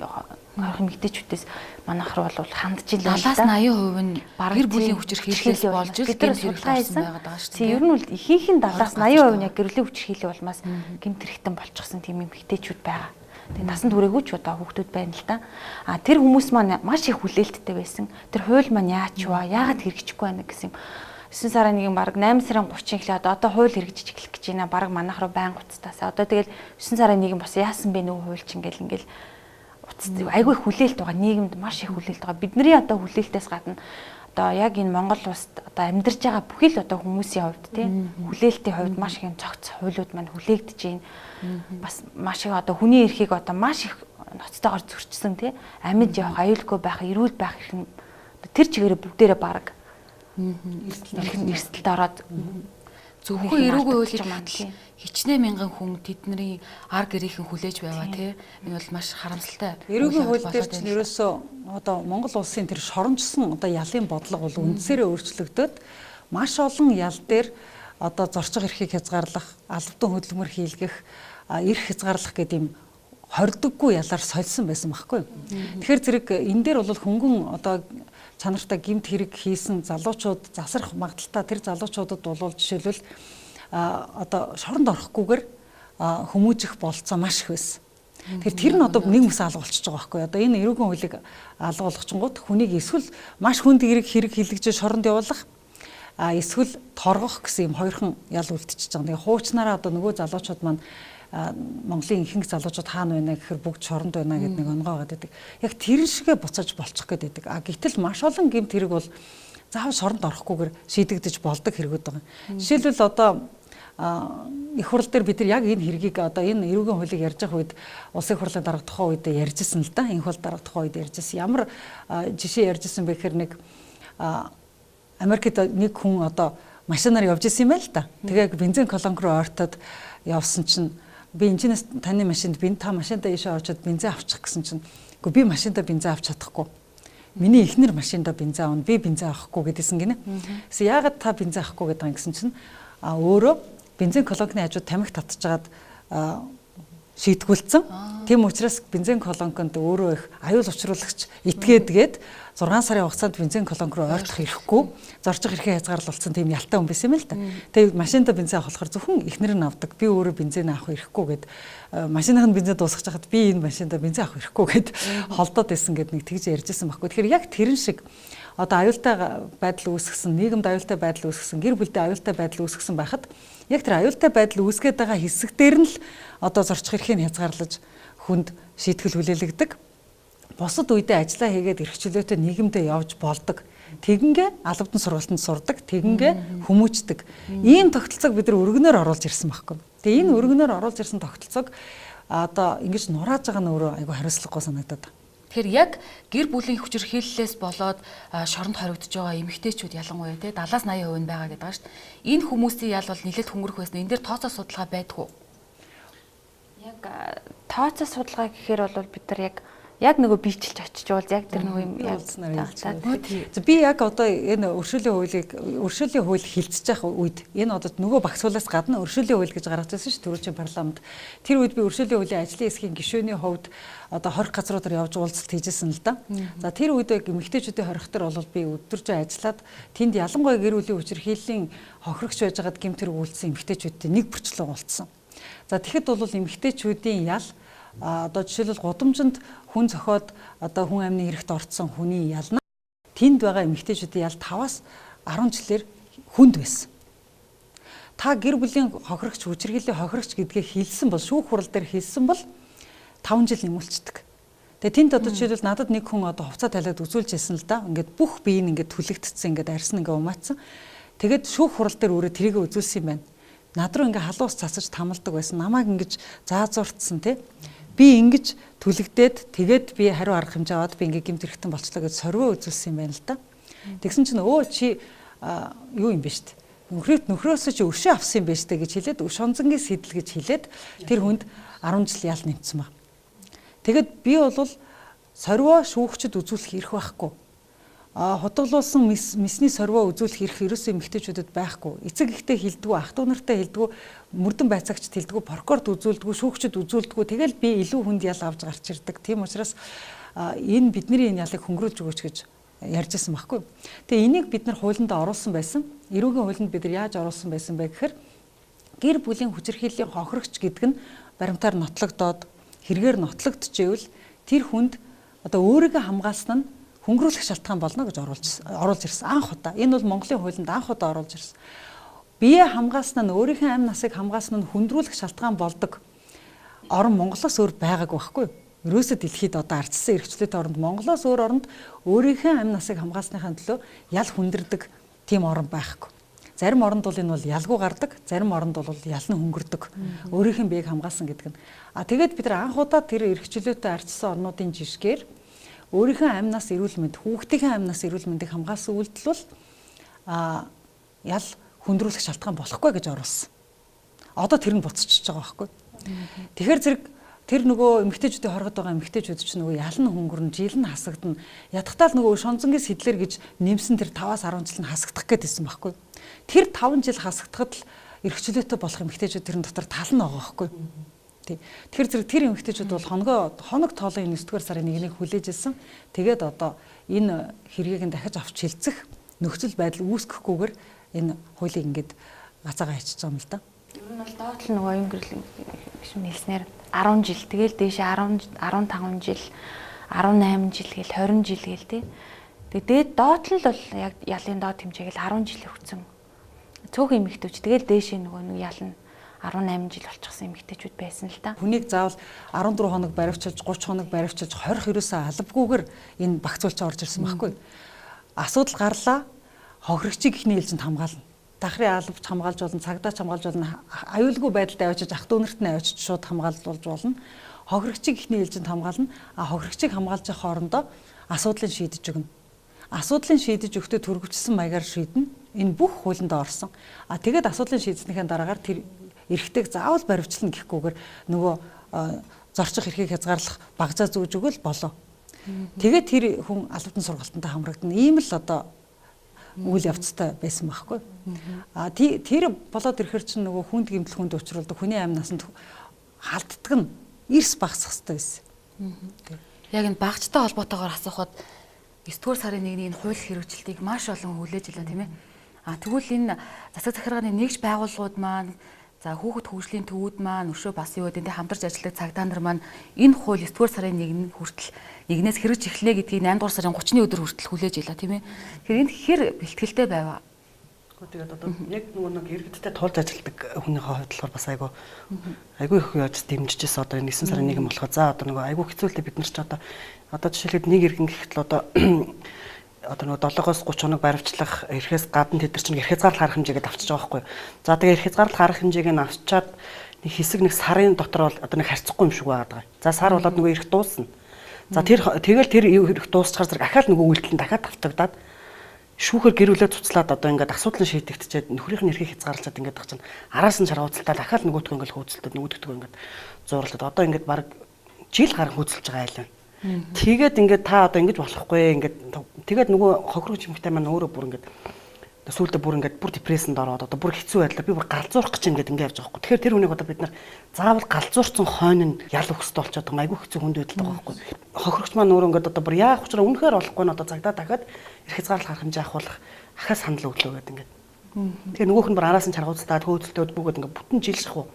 [SPEAKER 4] хорих эмэгтэйчүүдээс манайх руу бол хандж ил
[SPEAKER 1] 70-80% нь гэр бүлийн хүчирхийллээс болж л гэмт хэрэг орсон байгаад байгаа шүү дээ.
[SPEAKER 4] Ер нь бол ихэнх нь 70-80% нь яг гэр бүлийн хүчирхийлэл улмаас гэмт хэрэгтэн болчихсон тийм эмэгтэйчүүд байгаа. Тэгээ насанд хүрээгүй ч одоо хүүхдүүд байна л да. А тэр хүмүүс маань маш их хүлээлттэй байсан. Тэр хууль маань яач вэ? Яагаад хэрэгжихгүй байна гэсэн юм. 9 сарын 1-нд бараг 8 сарын 30-ын эхлээд одоо хууль хэрэгжиж эхлэх гэж байна. Бараг манайх руу байн уцтаасаа. Одоо тэгэл 9 сарын 1-нд бас яасан бэ нөгөө хууль чинь ингээл ингээл уцт айгүй их хүлээлт байгаа. Нийгэмд маш их хүлээлт байгаа. Бидний одоо хүлээлтээс гадна одоо яг энэ Монгол улсад одоо амьдарч байгаа бүхий л одоо хүмүүсийн хувьд тийм хүлээлтийн хувьд маш их юм цогц хуулиуд маань хүлээгдэж байна. Бас маш их одоо хүний эрхийг одоо маш их ноцтойгоор зөрчсөн тийм амьд явах, аюулгүй байх, эрүүл байх эрх нь тэр чигээрээ бүгдээрээ бараг эрсдэлд ороод
[SPEAKER 1] зөвхөн эрүүгүй хуулийг маань хичнээн мянган хүн тэдний ар гэрийнхэн хүлээж байваа тий. Энэ бол маш харамсалтай.
[SPEAKER 8] Эрүүгийн хууль дээр чинь ерөөсөө одоо Монгол улсын тэр шоронжсон одоо ялын бодлого бол үндсээрээ өөрчлөгдөд маш олон ял дээр одоо зорчих эрхийг хязгаарлах, албадан хөдөлмөр хийлгэх, эрх хязгаарлах гэдэг юм хордоггүй ялаар сольсон байсан байхгүй. Тэгэхээр зэрэг энэ дээр бол хөнгөн одоо чанартай гэмт хэрэг хийсэн залуучууд засрах магадлалтай тэр залуучуудад бол жишээлбэл одоо шоронд орохгүйгээр хүмүүжих болцоо маш их байсан. Тэгэхээр тэр нь одоо нэг мэс алга болчихж байгаа байхгүй. Одоо энэ эрүүгийн хуулийг алга болгочингууд хүнийг эсвэл маш хүнд хэрэг хийлгэж шоронд явуулах, эсвэл торгох гэсэн юм хоёрхан ял үлдчихэж байгаа. Тэгээ хуучнараа одоо нөгөө залуучууд маань Монголын ихэнх залуучууд хаана байна гэхээр бүгд шоронд байна гэдэг нэг онгоо байгаа гэдэг. Яг тэр шигэ буцаж болчих гээд байдаг. А гэтэл маш олон гэмт хэрэг бол заавал шоронд орохгүйгээр шийдэгдэж болдог хэрэгүүд байгаа. Жишээлбэл одоо их хурл дээр бид нар яг энэ хэргийг одоо энэ эрүүгийн хуулийг ярьж байгаа үед улсын их хурлын дарга тухайн үед ярьжсэн л да. Энэ хууль дарга тухайн үед ярьжсэн. Ямар жишээ ярьжсэн бэ гэхээр нэг Америкт нэг хүн одоо машинаар явж исэн юм байл л да. Тэгээ бензин колонк руу ортоод явсан чинь би энэчнээс таны машинд би та машиндаа ийшээ орчод бензин авчих гэсэн чинь үгүй би машиндаа бензин авч чадахгүй. Миний эхнэр машиндаа бензин авна, би бензин авахгүй гэдээсэн гинэ. Тэгсэн яагаад та бензин авахгүй гэдэг юм гэсэн чинь өөрөө бензин колонкны хажууд тамхи татчихад шийтгүүлсэн. Тийм учраас бензин колонконд өөрөө их аюул учруулагч итгээдгээд 6 сарын хугацаанд бензин колонк руу ойртох ирэхгүй, зорчих эрхээ хязгаарлалцсан тийм ялтай хүн байсан юм л да. Тэгээ машиндаа бензин авах болохоор зөвхөн эхнэр нь авдаг. Би өөрөө бензин авах ирэхгүй гэд машиных нь бензин дуусгах хахад би энэ машиндаа бензин авах ирэхгүй гэд холдоод байсан гэд нэг тэгж ярьжсэн байхгүй. Тэгэхээр яг тэрэн шиг одоо аюултай байдал үүсгэсэн, нийгэмд аюултай байдал үүсгэсэн, гэр бүлдээ аюултай байдал үүсгэсэн байхад яг тэр аюултай байдал үүсгээд байгаа хэсэг дээр нь л одоо зорчих эрхийг хязгаарлаж хүнд шийтгэл хүлээлгдэг. Бусад үедээ ажиллаа хийгээд эрх чөлөөтэй нийгэмдээ явж болдог. Тэгингээ албадан сургалтанд сурдаг, тэгингээ хүмүүждэг. Ийм тогтолцоог бид нар өргөнөөр оруулж ирсэн байхгүй. Тэгээ энэ өргөнөөр оруулж ирсэн тогтолцоог одоо ингэж нурааж байгаа нь өөрөө айгүй хариуцлагагүй санагдаад байна.
[SPEAKER 1] Тэгэхээр яг гэр бүлийн хүчирхийллээс болоод шоронд хоригдож байгаа эмэгтэйчүүд ялангуяа те 70-аас 80% нь байгаа гэдэг байгаа шүү дээ. Энэ хүмүүсийн ял бол нэлээд хөнгөрөх байсан. Энэ дээр тооцоо судалгаа байдгүй.
[SPEAKER 4] Яг тооцоо судалгаа гэхээр бол бид нар яг нөгөө бичилж очиж уул яг тэр нөгөө юм
[SPEAKER 8] явуулснаар хэлж. Би яг одоо энэ өршөөлийн хууль хилцэж явах үед энэ одоо нөгөө багц хуулиас гадна өршөөлийн хууль гэж гаргаж ирсэн шүү түрүүчийн парламент. Тэр үед би өршөөлийн хуулийн ажлын хэсгийн гишүүний хувьд одоо 20 газруудаар явж уулзалт хийжсэн л да. За тэр үед эмэгтэйчүүдийн хорих төр бол би өдөржин ажиллаад тэнд ялангуяа гэр бүлийн хүчирхийллийн хохирогч байжгаад гэмт хэрэг үйлдсэн эмэгтэйчүүдтэй нэг бүрчлэн уулзсан. За тэгэхэд бол эмэгтэйчүүдийн ял одоо жишээлбэл гудамжинд хүн зохиод одоо хүн амны хэрэгт орцсон хүний ялна. Тэнд байгаа эмэгтэйчүүдийн ял 5-аас 10 жилээр хүнд байсан. Та гэр бүлийн хохирогч, хүчирхийллийн хохирогч гэдгээ хэлсэн бол шүүх хурал дээр хэлсэн бол 5 жил нэмэлцдэг. Тэгээ тэнд одоо жишээлбэл надад нэг хүн одоо хувцас талиад үзүүлж ирсэн л да. Ингээд бүх бие нь ингээд түлэгдсэн, ингээд арьс нь ингээд умаацсан. Тэгээд шүүх хурал дээр өөрөө тэрийг үзүүлсэн юм байна. Над руу ингээд халуус цацаж тамалдаг байсан. Намайг ингэж заазууртсан тий. Би ингэж түлэгдээд тэгээд би хариу арга хэмжээ аваад би ингээ гэмт хэрэгтэн болчлоо гэж сорвоо үзүүлсэн юм байна л да. Тэгсэн чинь өө чи юу юм бэ штэ. Нөхрөөсөө чи өршөө авсан юм байна штэ гэж хэлээд шонзонгийн сэтэл гэж хэлээд тэр хүнд 10 жил ял нэмсэн баг. Тэгэд би бол сорвоо шүүгчд үзүүлэх эрх байхгүй. Худгалуулсан мэсний сорвоо үзүүлэх эрх ерөөсөө эмэгтэйчүүдэд байхгүй. Эцэг эхтэй хилдэггүй, ах トゥ нартай хилдэггүй, мөрдөн байцаагчд хилдэггүй, прокурорт үзүүлдэггүй, шүүгчд үзүүлдэггүй. Тэгэл би илүү хүнд ял авч гарч ирдэг. Тийм учраас энэ бидний энэ ялыг хөнгөрүүлж өгөөч гэж ярьж ирсэн байхгүй. Тэгээ энийг бид нар хуулиндаа оруулсан байсан. Эрүүгийн хуулинд бид нар яаж оруулсан байсан бэ гэхээр гэр бүлийн хүчирхийллийн хохирогч гэдэг нь баримтаар нотлогдоод хэрэгээр нотлогдчихвэл тэр хүнд одоо өөрийгөө хамгаалсан нь хөнгөрүүлэх шалтгаан болно гэж оруулж ирсэн анх удаа. Энэ бол Монголын хуулинд анх удаа оруулж ирсэн. Бие хамгаалсан нь өөрийнхөө амь насыг хамгаалсан нь хөндрүүлэх шалтгаан болдог орон Монголоос өөр байгаагүй байхгүй юу? Ерөөсөө дэлхийд одоо ардчсан эрхчлөлтэй оронд Монголоос өөр оронд өөрийнхөө амь насыг хамгаалсныхаа төлөө ял хүндэрдэг тийм орон байхгүй. Зарим оронд бол энэ бол ялгүй гардаг, зарим оронд бол ял нь хөнгөрдөг. Өөрийнх нь биеийг хамгаалсан гэдэг нь. А тэгээд бид нар анх удаа тэр эрхчлөлтэй ардчсан орнуудын жишгээр өөрийнхөө амь нас эрүүл мэнд, хүүхдийнхээ амь нас эрүүл мэндийг хамгаалсан үйлдэл бол ял хүндрүүлэх шалтгаан болохгүй гэж оруулсан. Одоо тэр нь буцчихж байгаа байхгүй. Тэгэхээр зэрэг Тэр нөгөө эмэгтэйчүүдийн хоргод байгаа эмэгтэйчүүд чинь нөгөө ялан хөнгөрн, жил нь хасагдана. Ядахтаа л нөгөө шонзонгийн сэдлэр гэж нэмсэн тэр 5-аас 10 жил нь хасагдах гээд байсан байхгүй. Тэр 5 жил хасагдахад л эрх чөлөөтэй болох эмэгтэйчүүд тэрэн дотор тал нь байгаа байхгүй. Тий. Тэгэхээр зэрэг тэр эмэгтэйчүүд бол хоног тоолон энэ 9-р сарын 1-ийг хүлээж ирсэн. Тэгээд одоо энэ хэргийг нь дахиж авч хилцэх нөхцөл байдал үүсгэхгүйгээр энэ хуулийг ингээд гацаагаа хийчихэж байгаа юм л да.
[SPEAKER 4] Ер нь бол доод тал нөгөө оюун гэрэл гişүн хэлснээр 10 жил тэгэл дээшээ 10 15 жил 18 жил гээл 20 жил гээл тий. Тэгээ дээд доод тал нь бол яг ялын доод хэмжээ гээл 10 жил хүрсэн. Цөөхөн эмэгтэйч тэгэл дээшээ нөгөө нэг ял нь 18 жил болчихсон эмэгтэйчүүд байсан л та.
[SPEAKER 8] Хүнийг заавал 14 хоног баривчилж 30 хоног баривчилж хорих ерөөсөө албагүйгээр энэ багцуулч орж ирсэн байхгүй. Асуудал гарлаа, хохирогчийг эхний ээлжинд хамгаална. Дахрын албач хамгаалж болно, цагдаач хамгаалж болно, аюулгүй байдалд авчиж ах дүүнерт нь авчиж шууд хамгаалуулж болно. Хохирогчийг эхний ээлжинд хамгаална. А хохирогчийг хамгаалж явах хоорондоо асуудлыг шийдэж өгнө. Асуудлыг шийдэж өгөхдөө төрөвчсөн маягаар шийднэ. Энэ бүх хуулинд орсон. А тэгээд асуудлыг шийдснийхээ дараагаар тэр эрхтэйг заавал баривчлана гэхгүйгээр нөгөө зорчих эрхийг хязгаарлах багцаа зүүж өгвөл болоо. Тэгээд тэр хүн албан сургалтанд хамрагдана. Ийм л одоо үйл явцтай байсан байхгүй. А тэр болоод ирэхэр чинь нөгөө хүнд гэмтэл хүнд учруулдаг хүний амь насанд халддаг нь эрс багасах хэрэгтэй байсан.
[SPEAKER 1] Яг энэ багцтай холбоотойгоор асуухад 9-р сарын 1-ний энэ хууль хэрэгжилтийг маш олон хүлээж илаа тийм ээ. А тэгвэл энэ засаг захиргааны нэгж байгууллагууд маань за хүүхэд хөгжлийн төвүүд маань өшөө бас юу гэдэг хамтарч ажилладаг цагдаа нар маань энэ хууль 9-р сарын 1-нд хүртэл нэгнээс хэрэгж эхлэе гэдгийг 8-р сарын 30-ны өдөр хүртэл хүлээж илаа тийм ээ. Тэгэхээр энэ хэр бэлтгэлтэй байваа?
[SPEAKER 9] Тэгээд одоо яг нөгөө нэг иргэдтэй тулж ажилладаг хүнийхээ хувьд болохоор бас айгүй их яаж дэмжижсэн одоо энэ 9 сарын 1 болохоор за одоо нөгөө айгүй хэцүүлтэй бид нар ч одоо жишээлбэл нэг иргэн гэхэд л одоо нөгөө 7-оос 30 хоног баривчлах эрхээс гадна тэд нар чинь эрх хязгаарлалт харах хэмжээгээд авчиж байгаа байхгүй. За тэгээ эрх хязгаарлалт харах хэмжээг нь авчаад нэг хэсэг нэг сарын дотор бол одоо нэг харьцахгүй юм шиг байгаа. За сар болоод нөгөө эрх дуусна. За тэр тэгэл тэр эрх дуусчихаар зэрэг ахаал нөгөө үйлдэл нь дахиад тавтагдаад шүүхээр гэр бүлээ цуцлаад одоо ингээд асуудал нь шийдэгдчихэд нөхрийнх нь эрхийг хязгаарлаад ингээд тах чинь араас нь шаргууцалтаад ахаал нөгөөдгөө ингээд хөөцөлдөд нөгөөдгөө ингээд зуурлаад одоо ингээд баг жил гарan хөөцөлж байгаа айл байна. Тэгээд ингээд та одоо ингэж болохгүй ингээд тэгээд нөгөө хохирогч эмэгтэй маань өөрөө бүр ингээд сүүлдээ бүр ингээд бүр депрессэнд ороод одоо бүр хэцүү байдлаар би бүр галзуурах гэж ингээд ингээд явж байгаа байхгүй. Тэгэхээр тэр хүнийг одоо бид нар заавал галзуурсан хойно нь ял өгөх хэрэгтэй болчиход байгаа айгүй хэцүү хүнд байдалтай байгаа байхгүй. Хохирогч маань өөрөө ингээд одоо бүр яах учраа үнэхээр болохгүй нь одоо цагдаа дахиад эрх хязгаарлалт харах хэмжээ ахуулах ахаа санал өглөө гэдэг ингээд. Тэгэхээр нөгөөх нь бүр араас нь чаргууцтаад хөөцөлтөөд бүгд ингээд бүтэн жил шахуу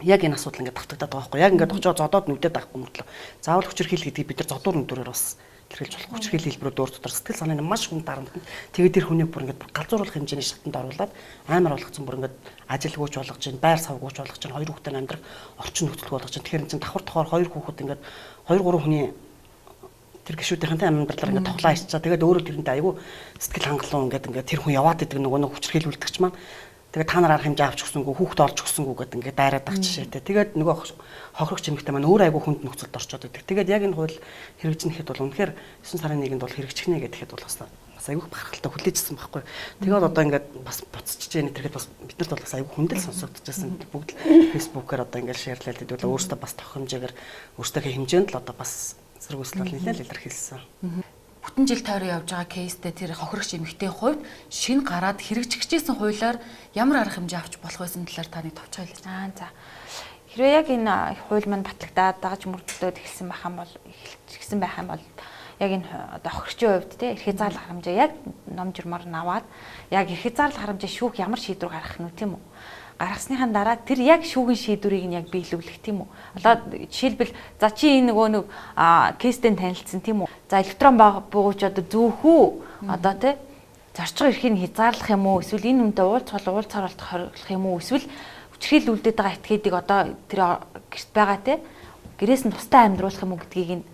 [SPEAKER 9] яг энэ асуудал ингээд давтагдаад байгаа байхгүй. Яг ингээд очоо зодоод нүдэд авахгүй мөртлөө. Заавал хүчирхийлэл гэдгийг бид нар зодуур нүдүүрээр бас илэрхийлж болох. Хүчирхийлэл хэлбэрүүд өөр дотор сэтгэл санааны маш хүнд дарамтанд тэгээд тэр хүнийг бүр ингээд галзууруулах хэмжээний шатанд оруулаад амар болгоцсон бүр ингээд ажилгүйч болгож чинь, байр савгүйч болгож чинь, хоёр хүүхдээ амьдрах орчин нөхцөлгүй болгож чинь. Тэгэхээр чинь давхар тохоор хоёр хүүхэд ингээд 2 3 хүний тэр гişүүдийнхэнтэй амьдралаар ингээд тоглоо хийчихээ. Тэгээд өөрөө тэрнтэй айгүй сэтгэл хангалуун ингээд тэр хүн яваад идэг нөгөө нэг хүчирхийлүүлдэгч маань тэгээд та нар арга хэмжээ авч өгсөнгүү, хүүхд олж өгсөнгүү гэдэг ингээд дайраад ах жишээтэй. Тэгээд нөгөө хохирогч эмэгтэй маань өөр айгүй хүнд нөхцөлд орчод байдаг. Тэгээд яг энэ хууль хэрэгжинэхэд бол үнэхээр 9 сарын 1-нд бол хэрэгжихнэ гэхэд бол бас айгүй бахархалтай хүлээжсэн байхгүй. Тэгээд одоо ингээд бас буцчихж яах тэрхэд бас биднэрт бол бас айгүй хүндэл сонсогдчихсэн. Бүгд л фэйсбүүкээр одоо ингээд шеэрлээд хэдүүлээ өөрсдөө бас тох хэмжээгээр өөрсдийнхээ хэмжээнд л одоо бас зэрэг үүсэл бол нэлээд илэрхийлсэн.
[SPEAKER 1] Бүтэн жил тойрон явж байгаа кейстэй тэр хохирогч эмэгтэй хувьд шинэ гараад хэрэгжихжсэн хуулиар ямар арга хэмжээ авч болох байсан талаар та нэг товчхон хэлээч.
[SPEAKER 4] Аа за. Хэрвээ яг энэ хууль маань батлагдаад дагаж мөрдлөөд эхэлсэн байх юм бол эхэлчихсэн байх юм бол яг энэ одоо хохирогчийн хувьд те эрх хязгаарлах хэмжээ яг ном журмаар нь аваад яг эрх хязгаарлах хэмжээ шүүх ямар шийдвэр гаргах нь тийм үү? Гаргасныхаа дараа тэр яг шүүхийн шийдвэрийг нь яг биелүүлэх тийм үү? Одоо жишээлбэл за чи энэ нөгөө нэг кейстэй танилцсан тийм үү? За электрон буугууч одоо зүүх үү? Одоо тий зорчих эрхийг хязгаарлах юм уу? Эсвэл энэ хүнтэй уулзах уулзахаар хориглох юм уу? Эсвэл хүчирхийлэл үлдээд байгаа этгээдийг одоо тэр гэрт байгаа тий гэрээс нь тустай амьдруулах юм уу гэдгийг нь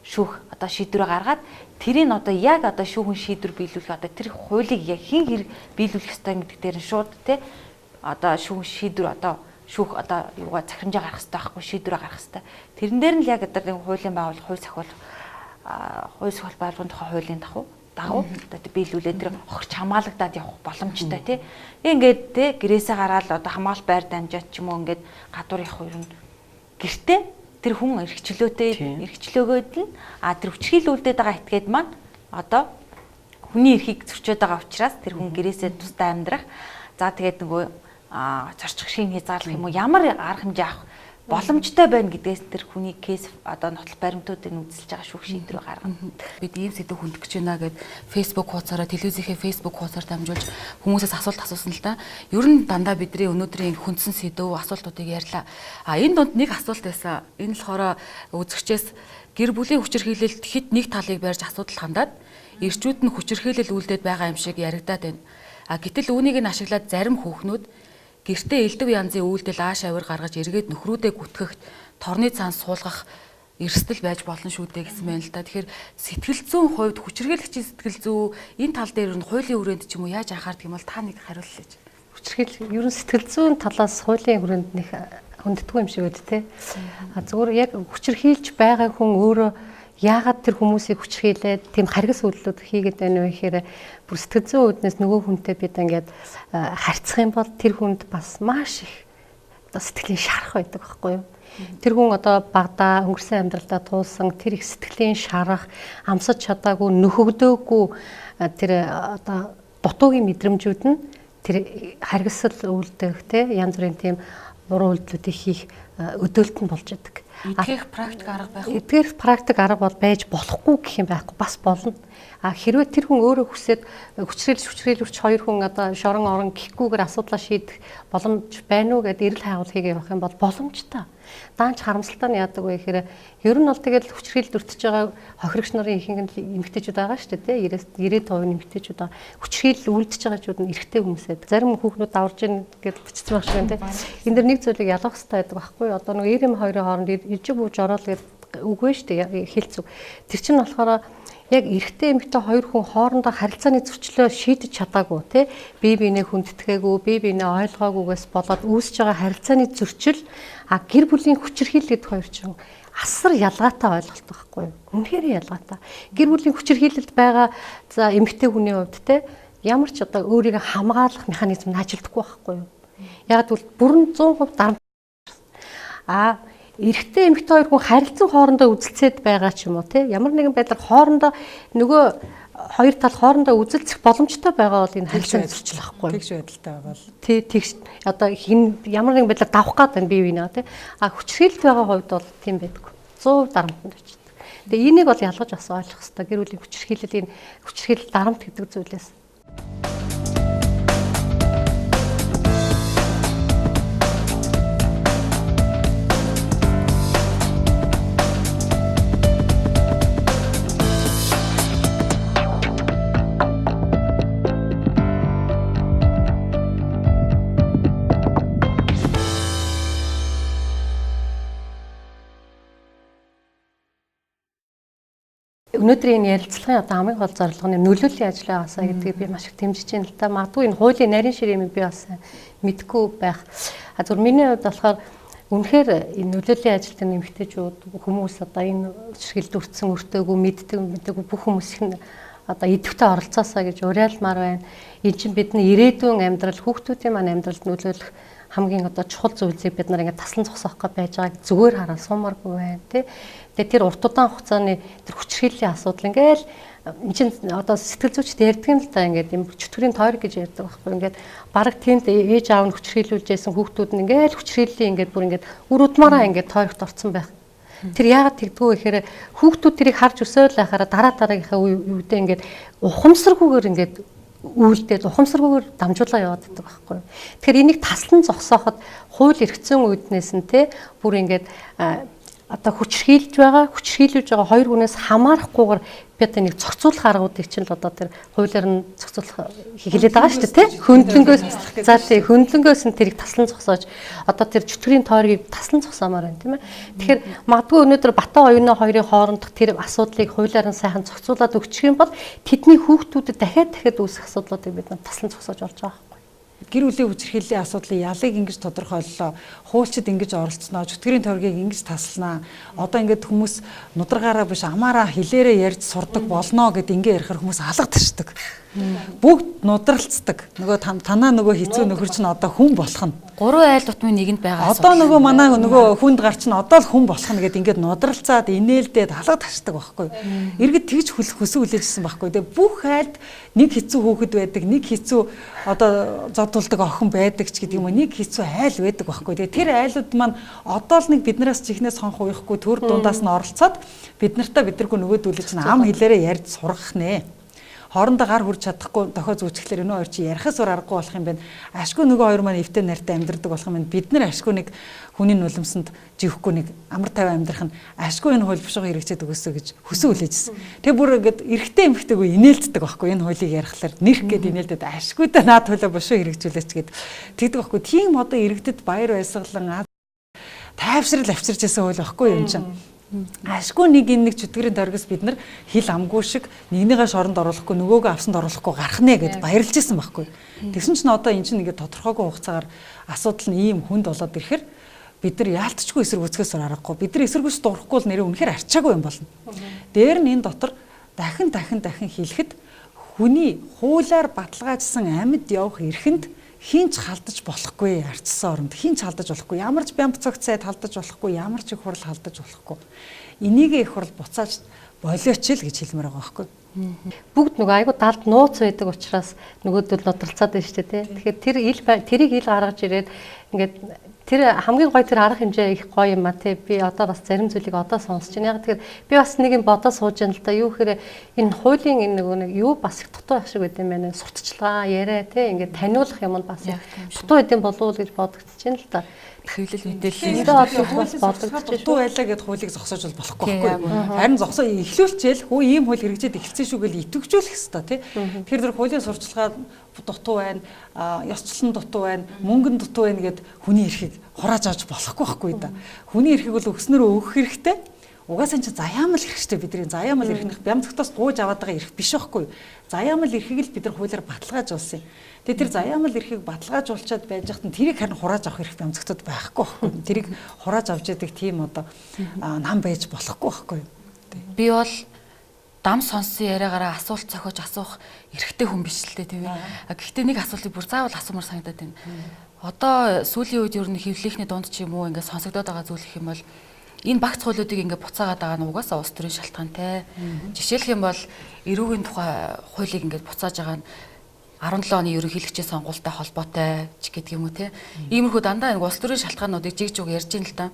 [SPEAKER 4] шүүх одоо шийдвэрээ гаргаад тэрийг одоо яг одоо шүүхэн шийдвэр биелүүлэх одоо тэр хуулийг яг хэн хэрэг биелүүлэх ёстой гэдэг дээр нь шууд тий одоо шүүх шийдвэр одоо шүүх одоо юугаа захирамжаа гаргах хэрэгтэй байхгүй шийдвэрээ гаргах хэрэгтэй. Тэрэн дээр нь л яг одоо нэг хуулийн байгууллага хууль сахиул байгууллагын тухай хуулийн дагуу одоо биелүүлээ тэр хохирч хамгаалагдаад явах боломжтой тий. Ингээд тий гэрээсээ гараад одоо хамгаалалт байр дамжаад ч юм уу ингээд гадуур явах юм гэртээ
[SPEAKER 10] Тэр хүн эрхчлөөтэй эрхчлөөгөөд нь тэр хүчирхийлэл үлдээд байгаа этгээд маань одоо хүний эрхийг зөрчөөд байгаа учраас тэр хүн гэрээсээ тусдаа амьдрах. За тэгээд нөгөө зорчих эрхийг хязгаарлах юм уу ямар арга хэмжээ авах боломжтой байна гэдгээс тэр хүний кейс одоо нотлох баримтуудыг үзэлж байгаа шүүх шийдвэр гаргана.
[SPEAKER 1] Бид ийм сэдв хөндөх гэж байна гэд Facebook хуудасаараа телевизийнхээ Facebook хуудасаар дамжуулж хүмүүсээс асуулт асуусан л да. Ер нь дандаа бидний өнөөдрийн хүндсэн сэдв асуултуудыг ярьлаа. А энэ дунд нэг асуулт байсан. Энэ болохоор үзэгчээс гэр бүлийн хүчирхийлэлд хэд нэг талыг барьж асуудал хандаад эрчүүд нь хүчирхийлэл үлдээд байгаа юм шиг яригадаад байна. А гэтэл үүнийг нь ашиглаад зарим хүүхнүүд гэртээ элдв янзын үйлдэл ааш авир гаргаж эргээд нөхрүүдээ гүтгэх торны цаан суулгах эрсдэл байж болно шүү дээ гэсэн байна л да. Тэгэхээр сэтгэл зүйн хувьд хүчирхийлэгчийн сэтгэл зүй энэ тал дээр нь хуулийн хүрээнд ч юм уу яаж анхаардаг юм бол та нэг хариуллаа.
[SPEAKER 5] Хүчирхийлэл ер нь сэтгэл зүйн талаас хуулийн хүрээнд нэг хүндэтгүй юм шиг байд те. А зүгээр яг хүчирхийлж байгаа хүн өөрөө яагаад тэр хүмүүсийг хүчирхийлээд тийм харгас үйлдэлүүд хийгээд байна вэ гэхээр бүр сэтгэл зүйн үүднээс нөгөө хүнтэй бид ингээд харьцах юм бол тэр хүнд бас маш их одоо сэтгэлийн шарах байдаг байхгүй юу? Тэр хүн одоо багадаа өнгөрсөн амьдралдаа туулсан тэр их сэтгэлийн шарах, амсаж чадаагүй, нөхөгдөөгүй тэр одоо дутуугийн мэдрэмжүүд нь тэр харгасал үйлдэх те янз бүрийн тийм буруу үйлдэлүүдийг хийх өдөөлт нь болж идэг.
[SPEAKER 1] Эдгээрх практик арга байх уу?
[SPEAKER 5] Эдгээрх практик арга бол байж болохгүй гэх юм байхгүй, бас болно. А хэрвээ тэр хүн өөрөө хүсээд хүчрэлж хоёр хүн одоо шорон орон гэхгүйгээр асуудлаа шийдэх боломж байна уу гэдээ эрэл хайгуул хийгээ явах юм бол боломжтой. Даанч харамсалтай нь яадаг вэ гэхээр ер нь бол тэгэл хүчрхийлэлд өртөж байгаа хохирогч нарын ихэнх нь эмэгтэйчүүд байгаа шүү дээ, 90% нь эмэгтэйчүүд байгаа. Хүчрхийлэл үлдэж байгаа чүүд нь эрэгтэй хүмүүс байдаг. Зарим хүүхнүүд даварж ийн гэдээ бичсэн байх шиг байна те. Энэ дэр нэг зүйлийг ялгах хэрэгтэй байдаг байхгүй юу? Одоо нэг 92-ын хооронд ижиг бууж ороод гэдэг үг вэ шүү дээ, хэлц үг. Тэр чинь болохоор яг эрэгтэй эмэгтэй хоёр хүн хоорондоо харилцааны зөрчлөө шийдэж чадаагүй те, бие биенээ хүндэтгээгүй, бие биенээ ойлгоогүйгээс болоод үүсэж байгаа харилцааны зөрчил а гэр бүлийн хүчирхийлэл гэдэг хоёр чинь асар ялгаатай ойлголт байхгүй юу? Үнэхээр ялгаатай. Гэр бүлийн хүчирхийлэлд байгаа за эмэгтэй хүний хувьд те ямар ч одоо өөрийгөө хамгаалах механизм нь ажилдаггүй байхгүй юу? Яг гэвэл бүрэн 100% дарамт. А эрэгтэй эмэгтэй хоёр хүн харилцан хоорондоо үзэлцээд байгаа ч юм уу те ямар нэгэн байдлаар хоорондоо нөгөө хоёр тал хоорондоо үзэлцэх боломжтой байгаа бол энэ харилцааны зөрчил ахгүй.
[SPEAKER 8] Тэгш байдалтай байгаа бол
[SPEAKER 5] тий тэгш одоо хин ямар нэгэн байдлаар давах гад байна бие биенээ те. А хүчрхийлэлт байгаа хувьд бол тийм байдаггүй. 100% дарамтанд очдог. Тэгээ энийг бол ялгаж бас ойлгох хэрэгтэй. Гэр бүлийн хүчирхийлэл энэ хүчирхийлэл дарамт гэдэг зүйлээс. Өнөөдрийн энэ ярилцлагын одоо хамгийн гол зорилго нь нөлөөллийн ажил байгаасаа гэдгийг би маш их дэмжиж байна л да. Магадгүй энэ хуулийн нарийн ширээмийг би бас мэдэхгүй байх. А зөв миний хувьд болохоор үнэхээр энэ нөлөөллийн ажилд эмэгтэйчүүд хүмүүс одоо энэ хүчирхийлэлд өртсөн өртөөгүй мэддэг мэдээгүй бүх хүмүүс их одоо идэвхтэй оролцоосаа гэж уриалмаар байна. Энэ чинь бидний ирээдүйн амьдрал, хүүхдүүдийн маань амьдралд нөлөөлөх хамгийн одоо чухал зүйлсийг бид нар ингээд таслан зогсоох гэж байж байгааг зүгээр хараад суумааргүй байна тий. Тэгээ тэр урт удаан хугацааны тэр хүчирхийллийн асуудал ингээл энэ чинь одоо сэтгэл зүйчд ярьдаг юм л да, ингээд юм чөтгөрийн тойрог гэж ярьдаг байхгүй ингээд бараг тэнд ээж аав нь хүчирхийлүүлж байсан хүүхдүүд нь ингээл хүчирхийллийн ингээд бүр ингээд үр удмаараа ингээд тойрогт орцсон байх. Тэр яагаад тэгдэггүй гэхээр хүүхдүүд тэрийг харж өсөөл байхаараа дараа дараагийнхаа үедээ ингээд ухамсаргүйгээр ингээд үйлдэл ухамсаргүйгээр дамжуулаа яваад байдаг байхгүй. Тэгэхээр энийг таслан зогсооход хууль эрх зүйн үүднээс нь те бүр ингээд одоо хүчирхийлж байгаа, хүчирхийлүүлж байгаа хоёр хүнээс хамаарахгүйгээр бид энийг зохицуулах аргуудыг чинь л одоо тэр хуулиар нь зохицуулах хэлээд байгаа шүү дээ тий. Хөндлөнгөөс за тий хөндлөнгөөс нь тэрийг таслан зогсоож одоо тэр чөтгөрийн тойргийг таслан зогсоомоор байна тийм ээ. Тэгэхээр магадгүй өнөөдөр Бата оюуны хоёрын хоорондох тэр асуудлыг хуулиар нь сайхан зохицуулаад өгчих юм бол тэдний хүүхдүүдэд дахиад дахиад үүсэх асуудлуудыг бид нар таслан зогсоож болж байгаа.
[SPEAKER 8] Гэр бүлийн хүчирхийллийн асуудлыг ялыг ингэж тодорхойллоо. Хуульчид ингэж оролцсноо, чөтгөрийн тойргийг ингэж тасланаа. Одоо ингээд хүмүүс нударгаараа биш амаараа хэлээрээ ярьж сурдаг болно гэд ингэ ярихаар хүмүүс алга таршдаг. Бүгд нудралцдаг. Нөгөө танаа нөгөө хэцүү нөхөр чинь одоо хүн болох нь.
[SPEAKER 1] 3 айл тутмын нэгэнд байгаа
[SPEAKER 8] асуудал. Одоо нөгөө манай нөгөө хүнд гар чинь одоо л хүн болох нь гэд ингээд нудралцаад инээлдээд алга ташдаг байхгүй. Иргэд тэгж хөсөө хүлээжсэн байхгүй. Тэгээ бүх айлд нэг хэцүү хүүхэд байдаг, нэг хэцүү одоо зодтулдаг охин байдаг ч гэдэг юм уу, нэг хэцүү айл байдаг байхгүй. Тэгээ тэр айлууд маань одоо л нэг биднээс чихнээс хонх уяхгүй төр дундаас нь оролцоод бид нартай бидэргүй нөгөөдүүлээ чинь ам хэлээрээ ярьж сургах нэ. Хоорондоо гар хүрч чадахгүй дохио зүүчихлээр энэ хоёр чи ярихаас өөр аргагүй болох юм байна. Ашгүй нөгөө хоёр маань эвтэй нартай амьдардаг болох юм байна. Бид нар ашгүй нэг хүний нулимсанд живхгүй нэг амар тайван амьдрах нь ашгүй энэ хууль бушуухан хэрэгжээд өгөөсөө гэж хөсөө хүлээжсэн. Тэгээ бүр ингээд эрэгтэй эмэгтэйгүй инээлддэг байхгүй энэ хуулийг ярихлаар нэрх гээд инээлдэд ашгүй та наад хуулиа бушуу хэрэгжүүлээч гээд тэгдэг байхгүй. Тийм одоо иргэдэд баяр баясгалан тайвшрал авчирч байсан хууль байхгүй юм чинь. Ашгүй нэг энэ нэг чөтгөрийн дөргөс бид нар хил амгүй шиг нэгнийгээ шоронд оруулахгүй нөгөөгөө авсанд оруулахгүй гарах нэ гэд баярлж исэн байхгүй. Тэгсэн чинь одоо эн чинь ингээд тодорхойгүй хугацаагаар асуудал нь ийм хүнд болоод ирэхэр бид нар яалтчгүй эсэргүүцгээс аргагүй. Бид нар эсэргүүц дурахгүй бол нэрээ үнэхээр арчаагүй юм болно. Дээр нь энэ дотор дахин дахин дахин хэлэхэд хүний хуулиар баталгаажсан амьд явах эрхэнд хинч халдаж болохгүй арчсан оронд хинч халдаж болохгүй, ямар ч бямб цогц сайд халдаж болохгүй, ямар ч их хурл халдаж болохгүй. Энийг их хурл буцааж болооч л гэж хэлмээр байгаа байхгүй.
[SPEAKER 5] Бүгд нөгөө айгу далд нууц байдаг учраас нөгөөдөл нудралцаад байна шүү дээ, тий. Тэгэхээр тэр ил тэрийг ил гаргаж ирээд ингээд тэр хамгийн гоё тэр арга хэмжээ их гоё юм а тий. Би одоо бас зарим зүйлийг одоо сонсч байна. Яг тэгэхээр би бас нэг юм бодоо сууж байна л да. Юу гэхээр энэ хуулийн энэ нөгөө нэг юу бас их дутуу байх шиг байд юм байна. Сурталчилгаа яриа тий ингээд таниулах юм нь бас дутуу байд юм болов уу гэж бодогдож байна л да.
[SPEAKER 1] Хэвлэл мэдээллийн
[SPEAKER 5] бас бодогдож
[SPEAKER 8] дутуу байлаа гэд хуулийг зогсоож бол болохгүй байхгүй. Харин зогсоо эхлүүлчихэл хөө ийм хууль хэрэгжээд эхэлсэн шүү гэж итгэвчүүлэх хэвээр тий. Тэгэхээр тэр хуулийн сурчлагаа дутуу байна, ёсчлон дутуу байна, мөнгөн дутуу байна гэд хүний эрхийг хурааж авч болохгүй байхгүй да. Хүний эрхийг бол өгснөрөө өгөх хэрэгтэй. Угаасаа чи заяамал эрх шүү дээ, бидний заяамал эрхнийх бямцгтаас гууж аваад байгаа эрх биш байхгүй. Заяамал эрхийг л бид нар хуулиар баталгаажуулсан юм. Тэгээ тэр заяамал эрхийг баталгаажуулчаад байж хат нь тэрийг харин хурааж авах эрх бямцгтад байхгүй байхгүй. Тэрийг хурааж авч яадаг тийм одоо нам байж болохгүй байхгүй.
[SPEAKER 1] Би бол дам сонссон яриагаараа асуулт зохиож асуух эрхтэй хүн биш л дээ, тийм ээ. Гэхдээ нэг асуултыг бүр заавал асуумар санагдаад байна. Одоо сүүлийн үед ер нь хэвлэлийнхний дунд ч юм уу ингээд сонсогдоод байгаа зүйл гэх юм бол энэ багц хуулиудыг ингээд буцаагаад байгаа нь угаасаа улс төрийн шалтгаантай. Жишээлх юм бол эрүүгийн тухай хуулийг ингээд буцааж байгаа нь 17 оны ерөнхийлөгчийн сонгуультай холбоотой ч гэдэг юм уу те. Иймэрхүү дандаа нэг улс төрийн шалтгаануудыг жиг жуг ярьж ин л та.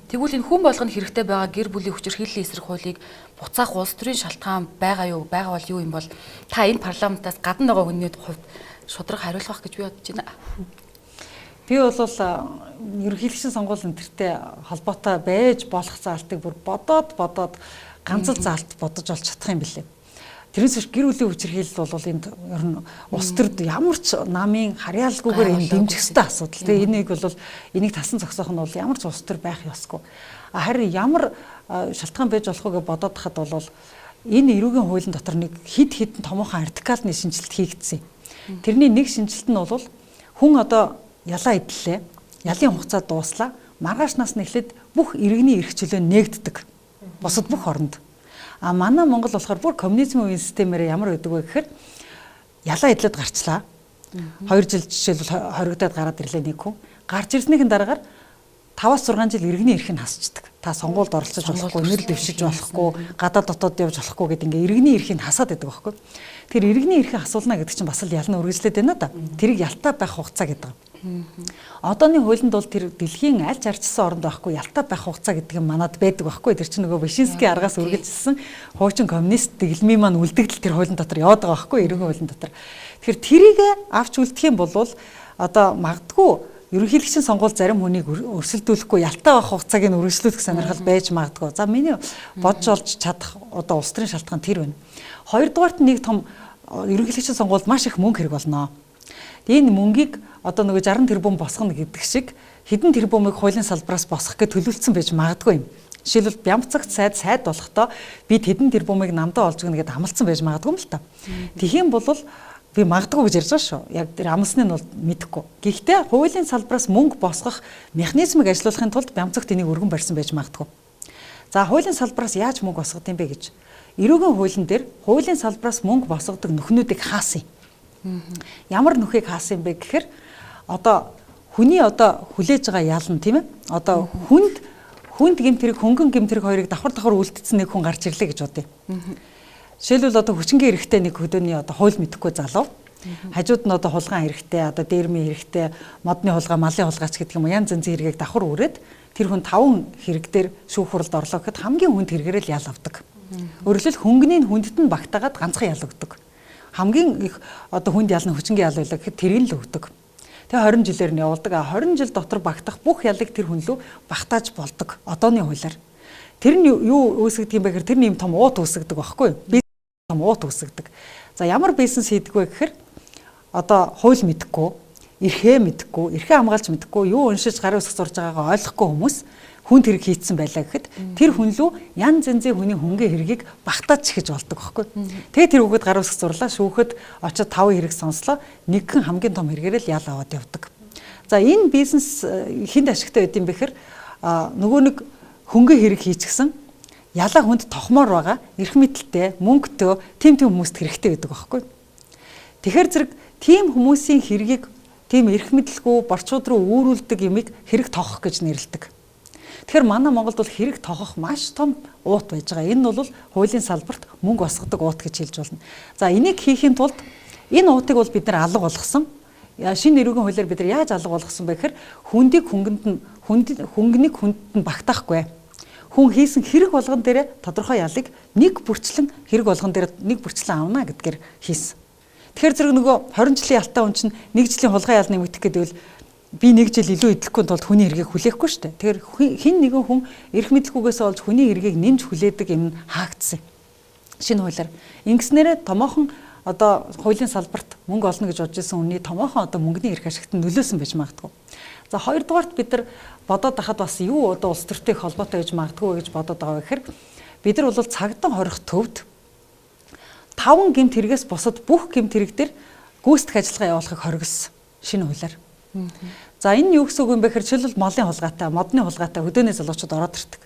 [SPEAKER 1] Тэгвэл энэ хүн болгоно хэрэгтэй байгаа гэр бүлийн хүчирхийллийн эсрэг хуулийг буцаах улс төрийн шалтгаан байгаа юу? Байгаа бол юу юм бол та энэ парламентаас гадна байгаа хүний хувьд шудраг хариулах гэж би бодож байна.
[SPEAKER 8] Би бол ерөнхийлөгчийн сонгуул энтертэй холбоотой байж болох заалтыг бүр бодоод ганц л заалт бодож олж чадах юм билээ. Тэрнээс биш гэр бүлийн хүчирхийлэл бол энд ер нь улс төрд ямар ч намын харьяалгүйгээр энэ дэмжих ёстой асуудал. Тэгээ энийг бол энийг тасан зогсоох нь бол ямар ч улс төр байх ёсгүй. Харин ямар шалтгаан байж болох вэ гэж бодоод хахад бол энэ эрүүгийн хуулийн дотор нэг хид хідэн томоохон радикалны шинжилэлт хийгдсэн. Тэрний нэг шинжилэлт нь бол хүн одоо ялаа идлээ. Ялын хугацаа дууслаа. Маргааш нас нэхлээд бүх иргэний эрх чөлөө нээгддэг. Бусад бүх оронд. А манай Монгол болохоор бүр коммунизмын үеийн системээр ямар байдаг вэ гэхээр ялаа идлээд гарчлаа. 2 жил жишээлбэл хоригдоод гараад ирлээ нэг хүн. Гарч ирснийхэн дараагаар 5-6 жил иргэний эрх нь хасчдаг. Та сонгуульд оролцож болохгүй, нэр дэвшиж болохгүй, гадаад дотоод явж болохгүй гэдэг ингээ иргэний эрхийг хасаад байдаг байхгүй. Тэр иргэний эрхийг асуулна гэдэг чинь бас л ялна үргэлжлээд байна да. Тэрийг ялтаа байх хугацаа гэдэг. Одооны хуулинд бол тэр дэлхийн аль ч арчилсан оронд байхгүй ялтаа байх хугацаа гэдэг юм манад байдаг байхгүй. Тэр чинь нөгөө Вишинский аргаас үргэлжилсэн хуучин коммунист дэглэмийн маань үлдэгдэл тэр хуулийн дотор яваад байгаа байхгүй, эргэн хуулийн дотор. Тэгэхээр тэрийг авч үлдэх юм бол одоо магадгүй ерөнхийлөгчийн сонгуул зарим хүнийг өрсөлдүүлэхгүй ялтаа байх хугацааг нь үргэлжлүүлэх сонирхол байж магадгүй. За миний бодж олж чадах одоо улс төрийн шалтгаан тэр байна. Хоёрдугаарт нэг том ерөнхийлөгчийн сонгуульд маш их мөнгө хэрэг болно. Энэ мөнгийг одоо нөгөө 60 тэрбум босгоно гэдэг шиг хэдэн тэрбумыг хуулийн салбараас босгох гэж төлөвлөсөн байж магадгүй юм. Жишээлбэл Бямцагт сайд болохдоо бид хэдэн тэрбумыг намдаа олж өгнө гэдээ амлацсан байж магадгүй юм л та. Тэгэх юм бол би магадгүй гэж ярьж байгаа шүү. Яг тэр амлсны нь бол мэдэхгүй. Гэхдээ хуулийн салбараас мөнгө босгох механизмыг ажилуулахын тулд Бямцагт энийг өргөн барьсан байж магадгүй. За, хуулийн салбараас яаж мөнгө босгодог юм бэ гэж. Эрүүгийн хуулийн дээр хуулийн салбараас мөнгө босгодог нөхнүүдийг хаасан юм. Ямар нөхийг хаасан юм бэ гэхээр одоо хүний одоо хүлээж байгаа ял нь, тийм ээ. Одоо хүнд гэмт хэрэг, хөнгөн гэмт хэрэг хоёрыг давхар үлдсэн нэг хүн гарч ирлээ гэж бодъё. Жишээлбэл, одоо хүчингийн эрхтэй нэг хөдөөний одоо хууль мэдэхгүй залуу. Хажууд нь одоо хулгайн хэрэгтэй, одоо дээрмийн хэрэгтэй, модны хулгай, малын хулгайч гэдэг юм уу, янз янзын хэрэгийг давхар үрээд тэр хүн 5 хэрэг дээр шүүх хуралд орлоо гэхэд хамгийн хүнд хэрэгээр л ял авдаг. Өөрөлдөл хөнгөний хүндэт нь багтаагаад ганцхан ял өгдөг. Хамгийн их одоо хүнд ял нь хүчингийн ял байлаа гэхэд тэрийг л өгдөг. Тэгээ 20 жилээр нь явуулдаг. 20 жил дотор багтах бүх ялыг тэр хүн лүү багтааж болдог. Одооны хуулиар. Тэр нь юу үүсгдэг юм бэ гэхээр тэр нь юм том уут үүсгдэг байхгүй юу? Бизнес том уут үүсгдэг. За, ямар бизнес хийдэг вэ гэхээр одоо хууль мэдэхгүй, эрхээ мэдэхгүй, эрхээ хамгаалж мэдэхгүй, юу уншиж гарын үсэг зурж байгаагаа ойлгохгүй хүмүүс хүнд хэрэг хийцэн байлаа гэхэд тэр хүн лүү янз янзын хүний хөнгөн хэргийг багтаач гэж болдог байхгүй. Тэгээ тэр хүүхэд гарын үсэг зурлаа, шүүхэд очиод 5 хэрэг сонслоо, нэгхэн хамгийн том хэрэгээр л ял аваад явдаг. За, энэ бизнес хүнд ашигтай байд юм бэ гэхээр нөгөө нэг хөнгөн хэрэг хийчихсэн ялаа хүнд тохмоор байгаа эрх мэдэлтэй, мөнгөтэй тийм хүмүүст хэрэгтэй байдаг байхгүй. Тэгэхээр зэрэг тийм хүмүүсийн хэргийг тийм эрх мэдэлгүй борчууд руу үүрүүлдэг юмыг хэрэг тоохох гэж нэрлэдэг. Тэгэхээр манай Монголд бол хэрэг тоохох маш том уут байж байгаа. Энэ нь бол хуулийн салбарт мөнгө босгодог уут гэж хэлж болно. За, энийг хийхийн тулд энэ уутыг бол бид нар алга болгосон. Шинэ эрүүгийн хуулиар бид нар яаж алга болгосон бэ гэхээр хүндийг хөнгөнд нь хөнгөнийг хүндэд нь багтаахгүй. Хүн хийсэн хэрэг болгон дээр тодорхой ялыг нэг бүрчлэн хэрэг болгон дээр нэг бүрчлэн авна гэдгээр хийсэн. Тэгэхээр зэрэг нөгөө 20 жилийн ялтай хүн чинь нэг жилийн хулгай ял нэмэгдэх гэдэг бол би нэг жил илүү идэхгүй тулд хүний хэргийг хүлээхгүй шүү дээ. Тэгэхээр хэн нэгэн хүн эрх мэдлгүйгээс олж хүний хэргийг нэмж хүлээдэг юм хаагдсан. Шинэ хуулиар. Ингэснээрээ томоохон одоо хуулийн салбарт мөнгө олно гэж бодож исэн хүний томоохон одоо мөнгөний эрх ашигт нөлөөсөн байж магадгүй. За, хоёрдугаарт бид нар бодоод байхад бас юу одоо улс төртэй холбоотой байж магадгүй гэж бодоод байгаа гэхээр бид нар бол цагдан хорих төвд 5 гэмт хэрэгээс бусад бүх гэмт хэрэг дээр гүйцэтгэх ажиллагаа явуулахыг хоригдсон шинэ хуулиар. За, энэ юу гэсэн үг юм бэ гэхээр жишээлбэл молын хулгайтай, модны хулгайтай хөдөөний залуучууд ороод ирдэг.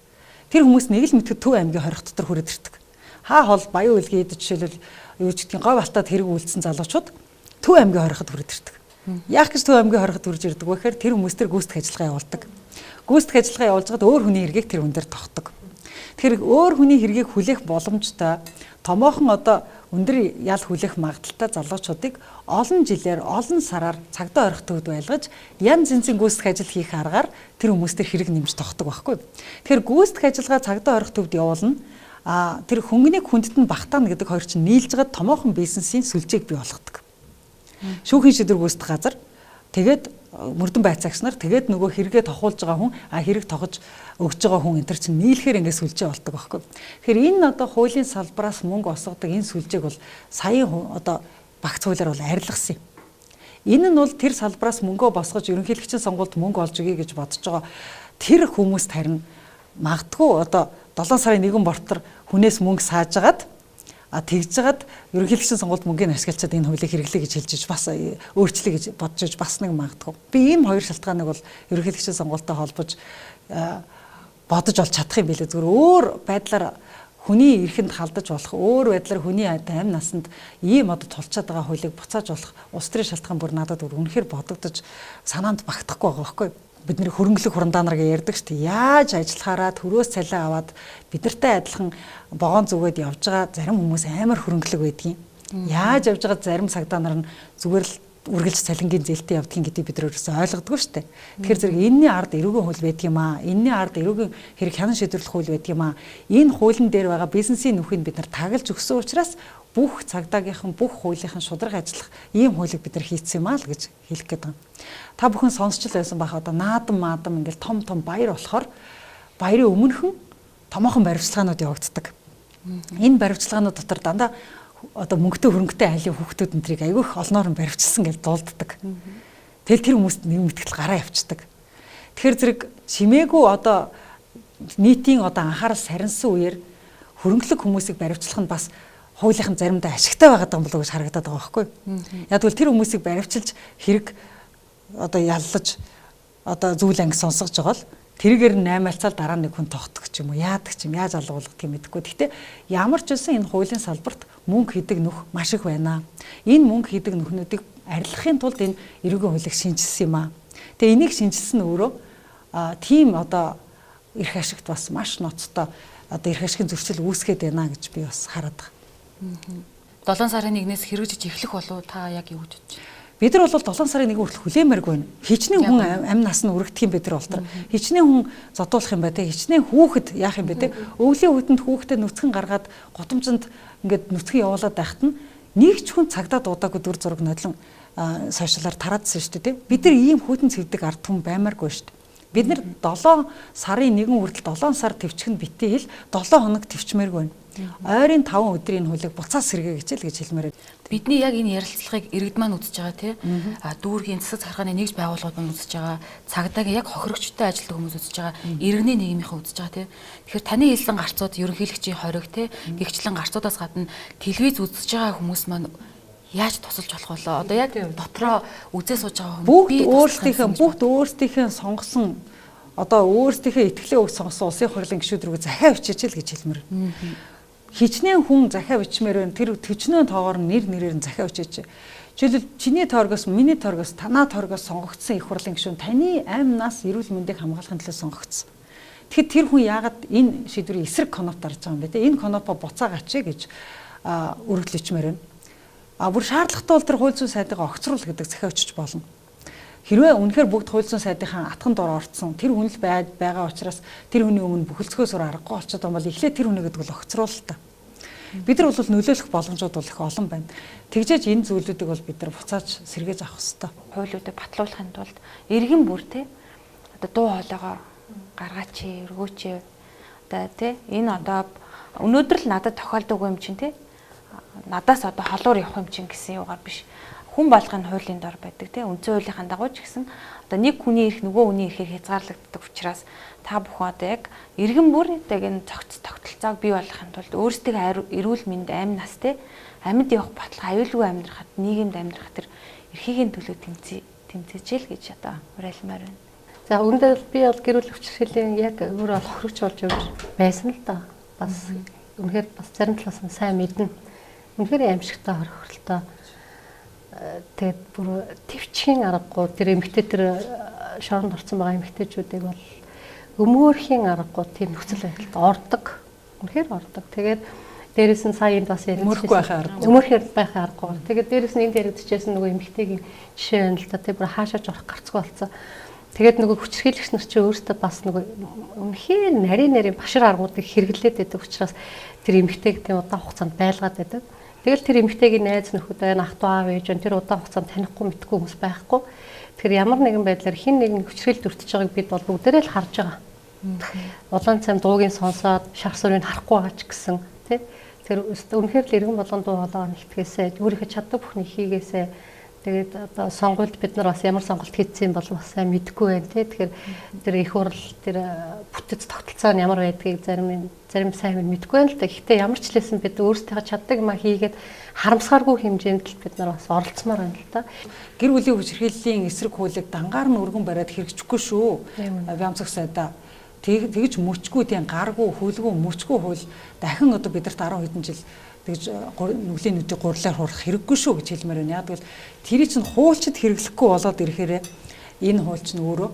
[SPEAKER 8] Тэр хүмүүс нэг л мэтгэд Төв аймгийн хорих дотор хүрээд ирдэг. Хаа хол Баян үлгийн жишээлбэл юу ч гэдгийг говь алтаад хэрэг үйлдсэн залуучууд Төв аймгийн хориход хүрээд ирдэг. Яах гэж Төв аймгийн хориход хүрж ирдэг вэ гэхээр тэр хүмүүс төр гүйцэтгэх ажиллагаа явуулдаг. Гүйцэтгэх ажиллагаа явуулж байгаад өөр хүний хэргийг тэр хүн дээр тогтдог. Тэгэхээр өөр хүний хэргийг хүлээх боломжтой томоохон одоо өндөр ял хүлээх магадлалтай залуучуудыг олон жилээр олон сараар цагдаа орох төвд байлгаж янз янзын гүйцэтгэх ажил хийх аргаар тэр хүмүүс төр хэрэг нэмж тогтдог байхгүй. Тэгэхээр гүйцэтгэх ажиллагаа цагдаа орох төвд явуулна. А тэр хөнгөнийг хүндэт нь багтаана гэдэг хоёр чинь нийлж байгаа томоохон бизнесийн сүлжээг бий болгодог. Шүүхийн шийдвэр гүйцэтгэх газар, тэгээд мөрдөн байцаагч нар, тэгээд нөгөө хэрэгээ тохуулж байгаа хүн, хэрэг тохож өгж байгаа хүн энэ төр чинь нийлэхээр ингээд сүлжээ болдог байхгүй. Тэгэхээр энэ одоо хуулийн салбараас мөнгө осгодог энэ сүлжээг бол саяын одоо багц хуулиар бол арилгасан юм. Энэ нь бол тэр салбараас мөнгөө босгож ерөнхийлөгчийн сонгуульд мөнгө олж өгье гэж бодож байгаа тэр хүмүүст харин магадгүй одоо 7 сарын 1 бортор хүнээс мөнгө сааж агаад тэгж жагаад ерөнхийлөгчийн сонгуульд мөнгийг ашиглачаад энэ хуулийг хэрэглэе гэж хэлж бас өөрчлөе гэж бодож бас нэг магадгүй. Би ийм хоёр шалтгааныг бол ерөнхийлөгчийн сонгуультай холбож бодож олж чадах юм билээ. Зүгээр өөр байдлаар хүний эрхэнд халдаж болох, өөр байдлаар хүний амь насанд ийм одоо тулчаад байгаа хуулийг буцааж болох улс төрийн шалтгаан бүр надад үнэхээр бодогдож санаанд багтахгүй байгаа байхгүй юу? Бид нэр хөрөнгөлөг хурандаа нар гэж ярьдаг шүү дээ. Яаж ажиллахаараа төрөөс цалин аваад бид нартай адилхан вогоон зүгээд явж байгаа зарим хүмүүс амар хөрөнгөлөг байдгийн. Яаж явж байгаа зарим цагдаа нар нь зүгээр л үргэлж цалингийн зээлтэй явдгийн гэдгийг бид нар өөрсдөө ойлгодгоо шүү дээ. Тэгэхээр зэрэг энэний ард эрүүгийн хууль байдаг юм аа. Энэний ард эрүүгийн хэрэг хянан шийдвэрлэх хууль байдаг юм аа. Энэ хуулийн дээр байгаа бизнесийн нүхийг бид нар тагалж өгсөн учраас бүх цагдаагийнхан, бүх хуулийнхан шударга ажиллах ийм хуулийг бид нар хийцсэн юм аа л гэж хэлэх гээд байгаа. Та бүхэн сонсч л байсан байх, одоо наадам маадам ингээл том том баяр болохоор баярын өмнөхөн томоохон баривчилгаанууд явагддаг. Энэ баривчилгаанууд дотор дандаа одоо мөнгөтэй хөрөнгөтэй айлын хүүхдүүд энэ трийг айгүй их олноор нь баривчилсан гэж дуулддаг. Тэгэл тэр хүмүүст нэг мэтгэл гараа явцдаг. Тэгэхээр зэрэг чимээгүй одоо нийтийн одоо анхаарал сарнсан үеэр хөрөнгөлөг хүмүүсийг баривчлах нь бас хуулийнхан заримдаа ашигтай байгаад байгаа юм болов уу гэж харагдаад байгаа байхгүй. Яг тэгвэл тэр хүмүүсийг баривчилж хэрэг одоо яллаж одоо зүйл анги сонсгож байгаа л Тэргээр наймаалцаал дараа нэг хүн тогтох ч юм уу, яадаг ч юм, яаж алга болгох юм мэдэхгүй. Гэхдээ ямар ч байсан энэ хуулийн салбарт мөнгө хийдэг нөх маш их байна. Энэ мөнгө хийдэг нөхнүүдийг арилгахын тулд энэ эрүүгийн хуулийг шинжилсэн юм аа. Тэгээ энийг шинжилсэн нь өөрөө тийм одоо эрх ашигт бас маш ноцтой одоо эрх ашигын зөрчил үүсгээд байна гэж би бас хараад байгаа.
[SPEAKER 1] 7 сарын 1-ээс хэрэгжиж эхлэх болов та яг юу гэж бодож байна?
[SPEAKER 8] Бид нар бол 7 сарын 1 хүртэл хүлээмээргүй байна. Хичнээн хүн амь нас нь өргөдөх юм бид нар болтор. Хичнээн хүн зодуулах юм бай те. Хичнээн хүүхэд яах юм бэ те. Өвлийн үедэнд хүүхдэд нүцгэн гаргаад гудамжинд ингээд нүцгэн явуулаад байхад нь нэг ч хүн цагдаа дуудаагүй дүр зураг нодлон сошиалар тараадсан шүү дээ те. Бид нар ийм хүйтэн цэвдэг ард түмэн баймааргүй шүү дээ. Бид нар 7 сарын 1 хүртэл 7 сар төвчг нь битээ хэл 7 хоног төвчмээргүй байна. Ойрын 5 өдрийн хуулийг буцаас сэргээ гэж л гэж хэлмээр байна.
[SPEAKER 1] Бидний яг энэ ярилцлагыг иргэд маань үзэж байгаа тий. А дүүргийн засаг захиргааны нэгж байгууллагууд маань үзэж байгаа. Цагдаагийн яг хохирогчтой ажилладаг хүмүүс үзэж байгаа. Иргэний нийгмийнхэн үзэж байгаа тий. Тэгэхээр таны хэлсэн гарцууд ерөнхийлөгчийн хориг тий. Гэгчлэн гарцуудаас гадна телевиз үзэж байгаа хүмүүс маань яаж тусалж болох вэ? Одоо яг дотроо үзээ сууж байгаа
[SPEAKER 8] хүмүүс бүгд өөрсдийнхээ сонгосон одоо өөрсдийнхээ итгэлээ өгч сонгосон улсын хурлын гишүүд рүү захиа бичээч л гэж хэлмээр. Хичнээн хүн захиа бичмээр байна. Тэр төчнөө тоогоор нэр нэрээр нь захиа бичээч. Жишээлбэл чиний торгоос, миний торгоос, танаа торгоос сонгогдсон их хурлын гишүүн таны амь нас эрүүл мэндийг хамгаалахын төлөө сонгогдсон. Тэгэхэд тэр хүн яагаад энэ шийдвэрийн эсрэг кноп дарж байгаа юм бэ те? Энэ кнопоо буцаагач гэж өргөдөл ичмээр байна. А бүр шаардлагатай бол тэр хууль зүйн сайдыг огцруулах гэдэг захиа өчөж болно. Хэрвээ үнэхээр бүгд хууль зүйн сайдынхаа атхан дор орцсон тэр хүн л байгаа учраас тэр хүний өмнө бүхэлцгөөс өөр аргагүй болчиход байгаа бол эхлээд тэр хүнийг гэдэг бол огцруулал та. Бид нар бол нөлөөлөх боломжууд бол их олон байна. Тэгжээж энэ зүйлүүдийг бол бид нар буцааж сэргээж авах ёстой.
[SPEAKER 4] Хуулиудыг батлуулахын тулд иргэн бүр те одоо дуу хоолойгоо гаргаач, өргөөч одоо те энэ одоо өнөөдөр л надад тохиолдоогүй юм чинь те надаас одоо холуур явах юм чинь гэсэн юугаар биш. Хүн болгоны хуулийн дор байдаг те үндсэн хуулийнхаа дагуу ч гэсэн одоо нэг хүний эрх нөгөө хүний эрхээр хязгаарлагддаг учраас та бүхэн одоо яг иргэн бүр яг энэ цогц тогтолцоог бий болгохын тулд өөрсдөө эрүүл мэнд амь нас те амьд явах баталгаа аюулгүй амьдрахад нийгэмд амьдрах тэр эрхийг төлөө тэмцээжэл гэж одоо уриалмаар байна.
[SPEAKER 5] За үүндээ би бол гэр бүл хүчирхийллийн яг өөрөө бол хохирогч болж явж байсан л да. Бас үнэхээр бас зарим талаас нь сайн мэднэ. Үнэхээр аимшигтай хохирлтой. Тэгээд бүр төвчхийн аргагүй тэр эмэгтэй тэр шоронд орсон байгаа эмэгтэйчүүдийг бол өмөөрхийн аргагүй тийм нөхцөл байдалд ордог. Үнэхээр ордог. Тэгээд дээрэс нь сая энд бас
[SPEAKER 8] яригдчихсэн.
[SPEAKER 5] Өмөөрхөр байхын аргагүй. Тэгээд дээрэс нь энд яригдчихсэн нөгөө эмэгтэйгийн жишээ байна л да. Тэр бүр хаашаач орох гарцгүй болсон. Тэгээд нөгөө хүчирхийлэгч нар чи өөрсдөө бас нөгөө үнэхээр нарийн нарийн башир аргуудыг хэрэглээд байдаг учраас тэр эмэгтэйг тийм удаан хугацаанд байлгаад байдаг. Тэгэл тэр эмэгтэйгийн найз нөхөд байна, ах トゥ аав ээж байна. Тэр удаан хугацаанд танихгүй мэдхгүй хүмүүс байхгүй. Тэгэхээр ямар нэгэн байдлаар хин нэгэн хүчирхийлэлд өртөж байгааг бид бол бүгдээрээ л харж байгаа. Улаан цам дуугийн сонсоод шар сүрийг харахгүй байгаа ч гэсэн тий. Тэр үнэхээр л иргэн болгон дуу хоолойгоо нэгтгээсээ өөрийнхөө чаддаг бүхнийг хийгээсээ. Тэгээд одоо сонгуульд бид нар бас ямар сонголт хийсэн бол бас сайн мэдэхгүй байна тий. Тэгэхээр тэр их хурл тэр бүтэц тогтолцоо нь ямар байдгийг зарим сайн мэдэхгүй байна л да. Гэхдээ ямар ч лээсэн бид өөрсдийнхөө чаддаг юм хийгээд харамсахааргүй хэмжээнд л бид нар бас оролцмоор байна л да.
[SPEAKER 8] Гэр бүлийн хүчирхийллийн эсрэг хуулийг дангаар нь өргөн бариад хэрэгжихгүй шүү. Бямцах сайдаа тэгж мөчгүй тийм гаргүй хөлгөө мөчгүй хууль дахин одоо бидэрт 10 хэдэн жил тэгж нүглийн нүдийг гурлаар хурах хэрэггүй шүү гэж хэлмээр байна. Яг гэвэл тэрий чинь хуульчид хэрэглэхгүй болоод ирэхээр энэ хууль чинь өөрөө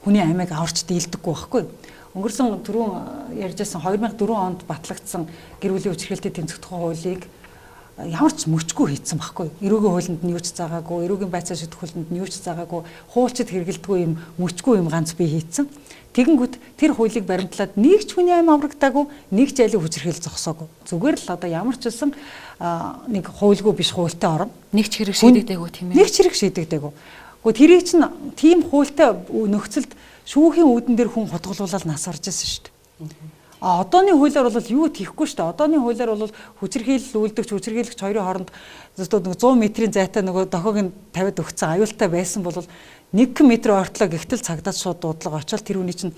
[SPEAKER 8] хүний амийг аварч дийлдэггүй байхгүй. Өнгөрсөн түрүүн ярьжсэн 2004 онд батлагдсан гэр бүлийн хүчирхийлэлтэд тэмцэх тухай хуулийг ямар ч мөчгүй хийцэн байхгүй. Эрүүгийн хуулинд нь юу ч заагаагүй, эрүүгийн байцаа шийдэх хуулинд нь юу ч заагаагүй, хуульчид хэрэглэдэггүй юм мөчгүй юм ганц би хийцэн. Тэгэнгүүт тэр хуулийг баримтлаад нэг ч хүний амь аврагдаагүй, нэг ч айлын хүчирхийлэл зогсоогүй. Зүгээр л одоо ямар ч байсан нэг хуульгүй биш хуультай орно.
[SPEAKER 1] Нэг ч хэрэг шийдэгдээгүй тийм ээ.
[SPEAKER 8] Нэг ч хэрэг шийдэгдээгүй. Гэхдээ тэрийг чинь тийм хуультай нөхцөлд шүүхийн үүдэн дээр хүн хутгалуулаад нас орж ирсэн шүү дээ. А одооны хуулиар бол юу тийхгүй шүү дээ. Одооны хуулиар бол хүчирхийлэл үйлдэгч, хүчирхийлэгч хоёрын хооронд зөвхөн нэг 100 метрийн зайтай нөгөө дохиог нь тавиад өгсөн аюултай байсан бол 1 метр ойртлоо гихтэл цагдаад шууд дуудлага очоод тэр хүний чинь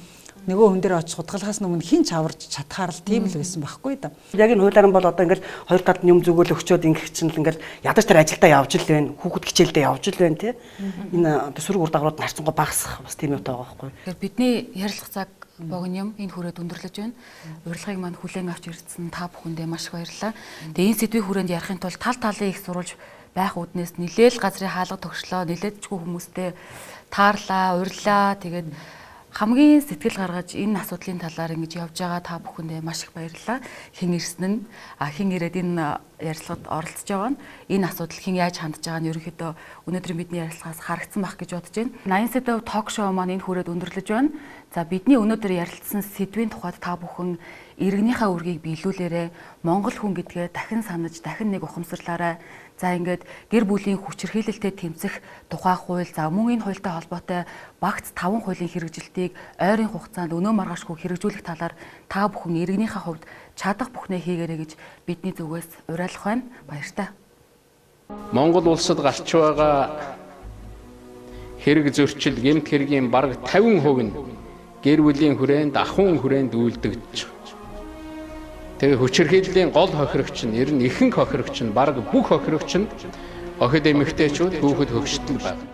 [SPEAKER 8] Нөгөө хүн дээр очиж хутгалахаас өмнө хин ч аварч чадхаар л тийм л байсан байхгүй да.
[SPEAKER 9] Яг энэ хуулиар нь бол одоо ингээл хоёр талд нь юм зүгөөл өгчөөд ингэх чинь л ингээл ядаж тэр ажилдаа явж л байна. Хүүхэд хичээлдээ явж л байна тий. Энэ одоо сөрөг үр дагаврууд нь харьцангуй багасах бас тийм юутай байгаа байхгүй.
[SPEAKER 1] Тэгэхээр бидний ярилцах цаг богино юм энэ хүрээд өндөрлөж байна. Урилгыг маань хүлээн авч ирсэн та бүхэндээ маш их баярлалаа. Тэгээ энэ сэдвийн хүрээнд ярихын тулд тал талын их сурвалж байх үүднээс нилээл газрын хаалга тогшлоо, нилээдчгүй хүмүүстэй таарлаа, уриллаа. Тэгээд хамгийн сэтгэл гаргаж энэ асуудлын талаар ингэж явж байгаа та бүхэндээ маш их баярлалаа. Хэн ирсэн нь, хэн ирээд энэ ярилцлагад оролцож байгаа нь, энэ асуудал хэн яаж хандж байгаа нь ерөнхийдөө өнөөдрийн бидний ярилцлагаас харагдсан байх гэж бодож байна. 80 сэдв ток шоу маань энэ хүрээд өндөрлөж байна. За бидний өнөөдөр ярилцсан сэдвийн тухайд та бүхэн иргэнийхээ үргийг биелүүлээрэ, Монгол хүн гэдгээ дахин санаж, дахин нэг ухамсарлаарай. За ингээд гэр бүлийн хүчирхийлэлтэд тэмцэх тухай хууль, за мөн энэ хуультай холбоотой багц 5 хуулийн хэрэгжилтийг ойрын хугацаанд өнөө маргаашгүй хэрэгжүүлэх талаар та бүхэн иргэнийхээ хувьд чадах бүхнээ хийгээрэй гэж бидний зүгээс уриалах байна. Баяртай.
[SPEAKER 2] Монгол улсад гарч байгаа хэрэг зөрчил, гэмт хэргийн бараг 50% нь гэр бүлийн хүрээнд, ахуйн хүрээнд үйлдэгдэж байгаа. Тэгээ хүчирхийллийн гол хохирогч нь, ер нь ихэнх хохирогч нь, бараг бүх хохирогч нь охид эмэгтэйчүүд, хүүхэд хөгштөл байна.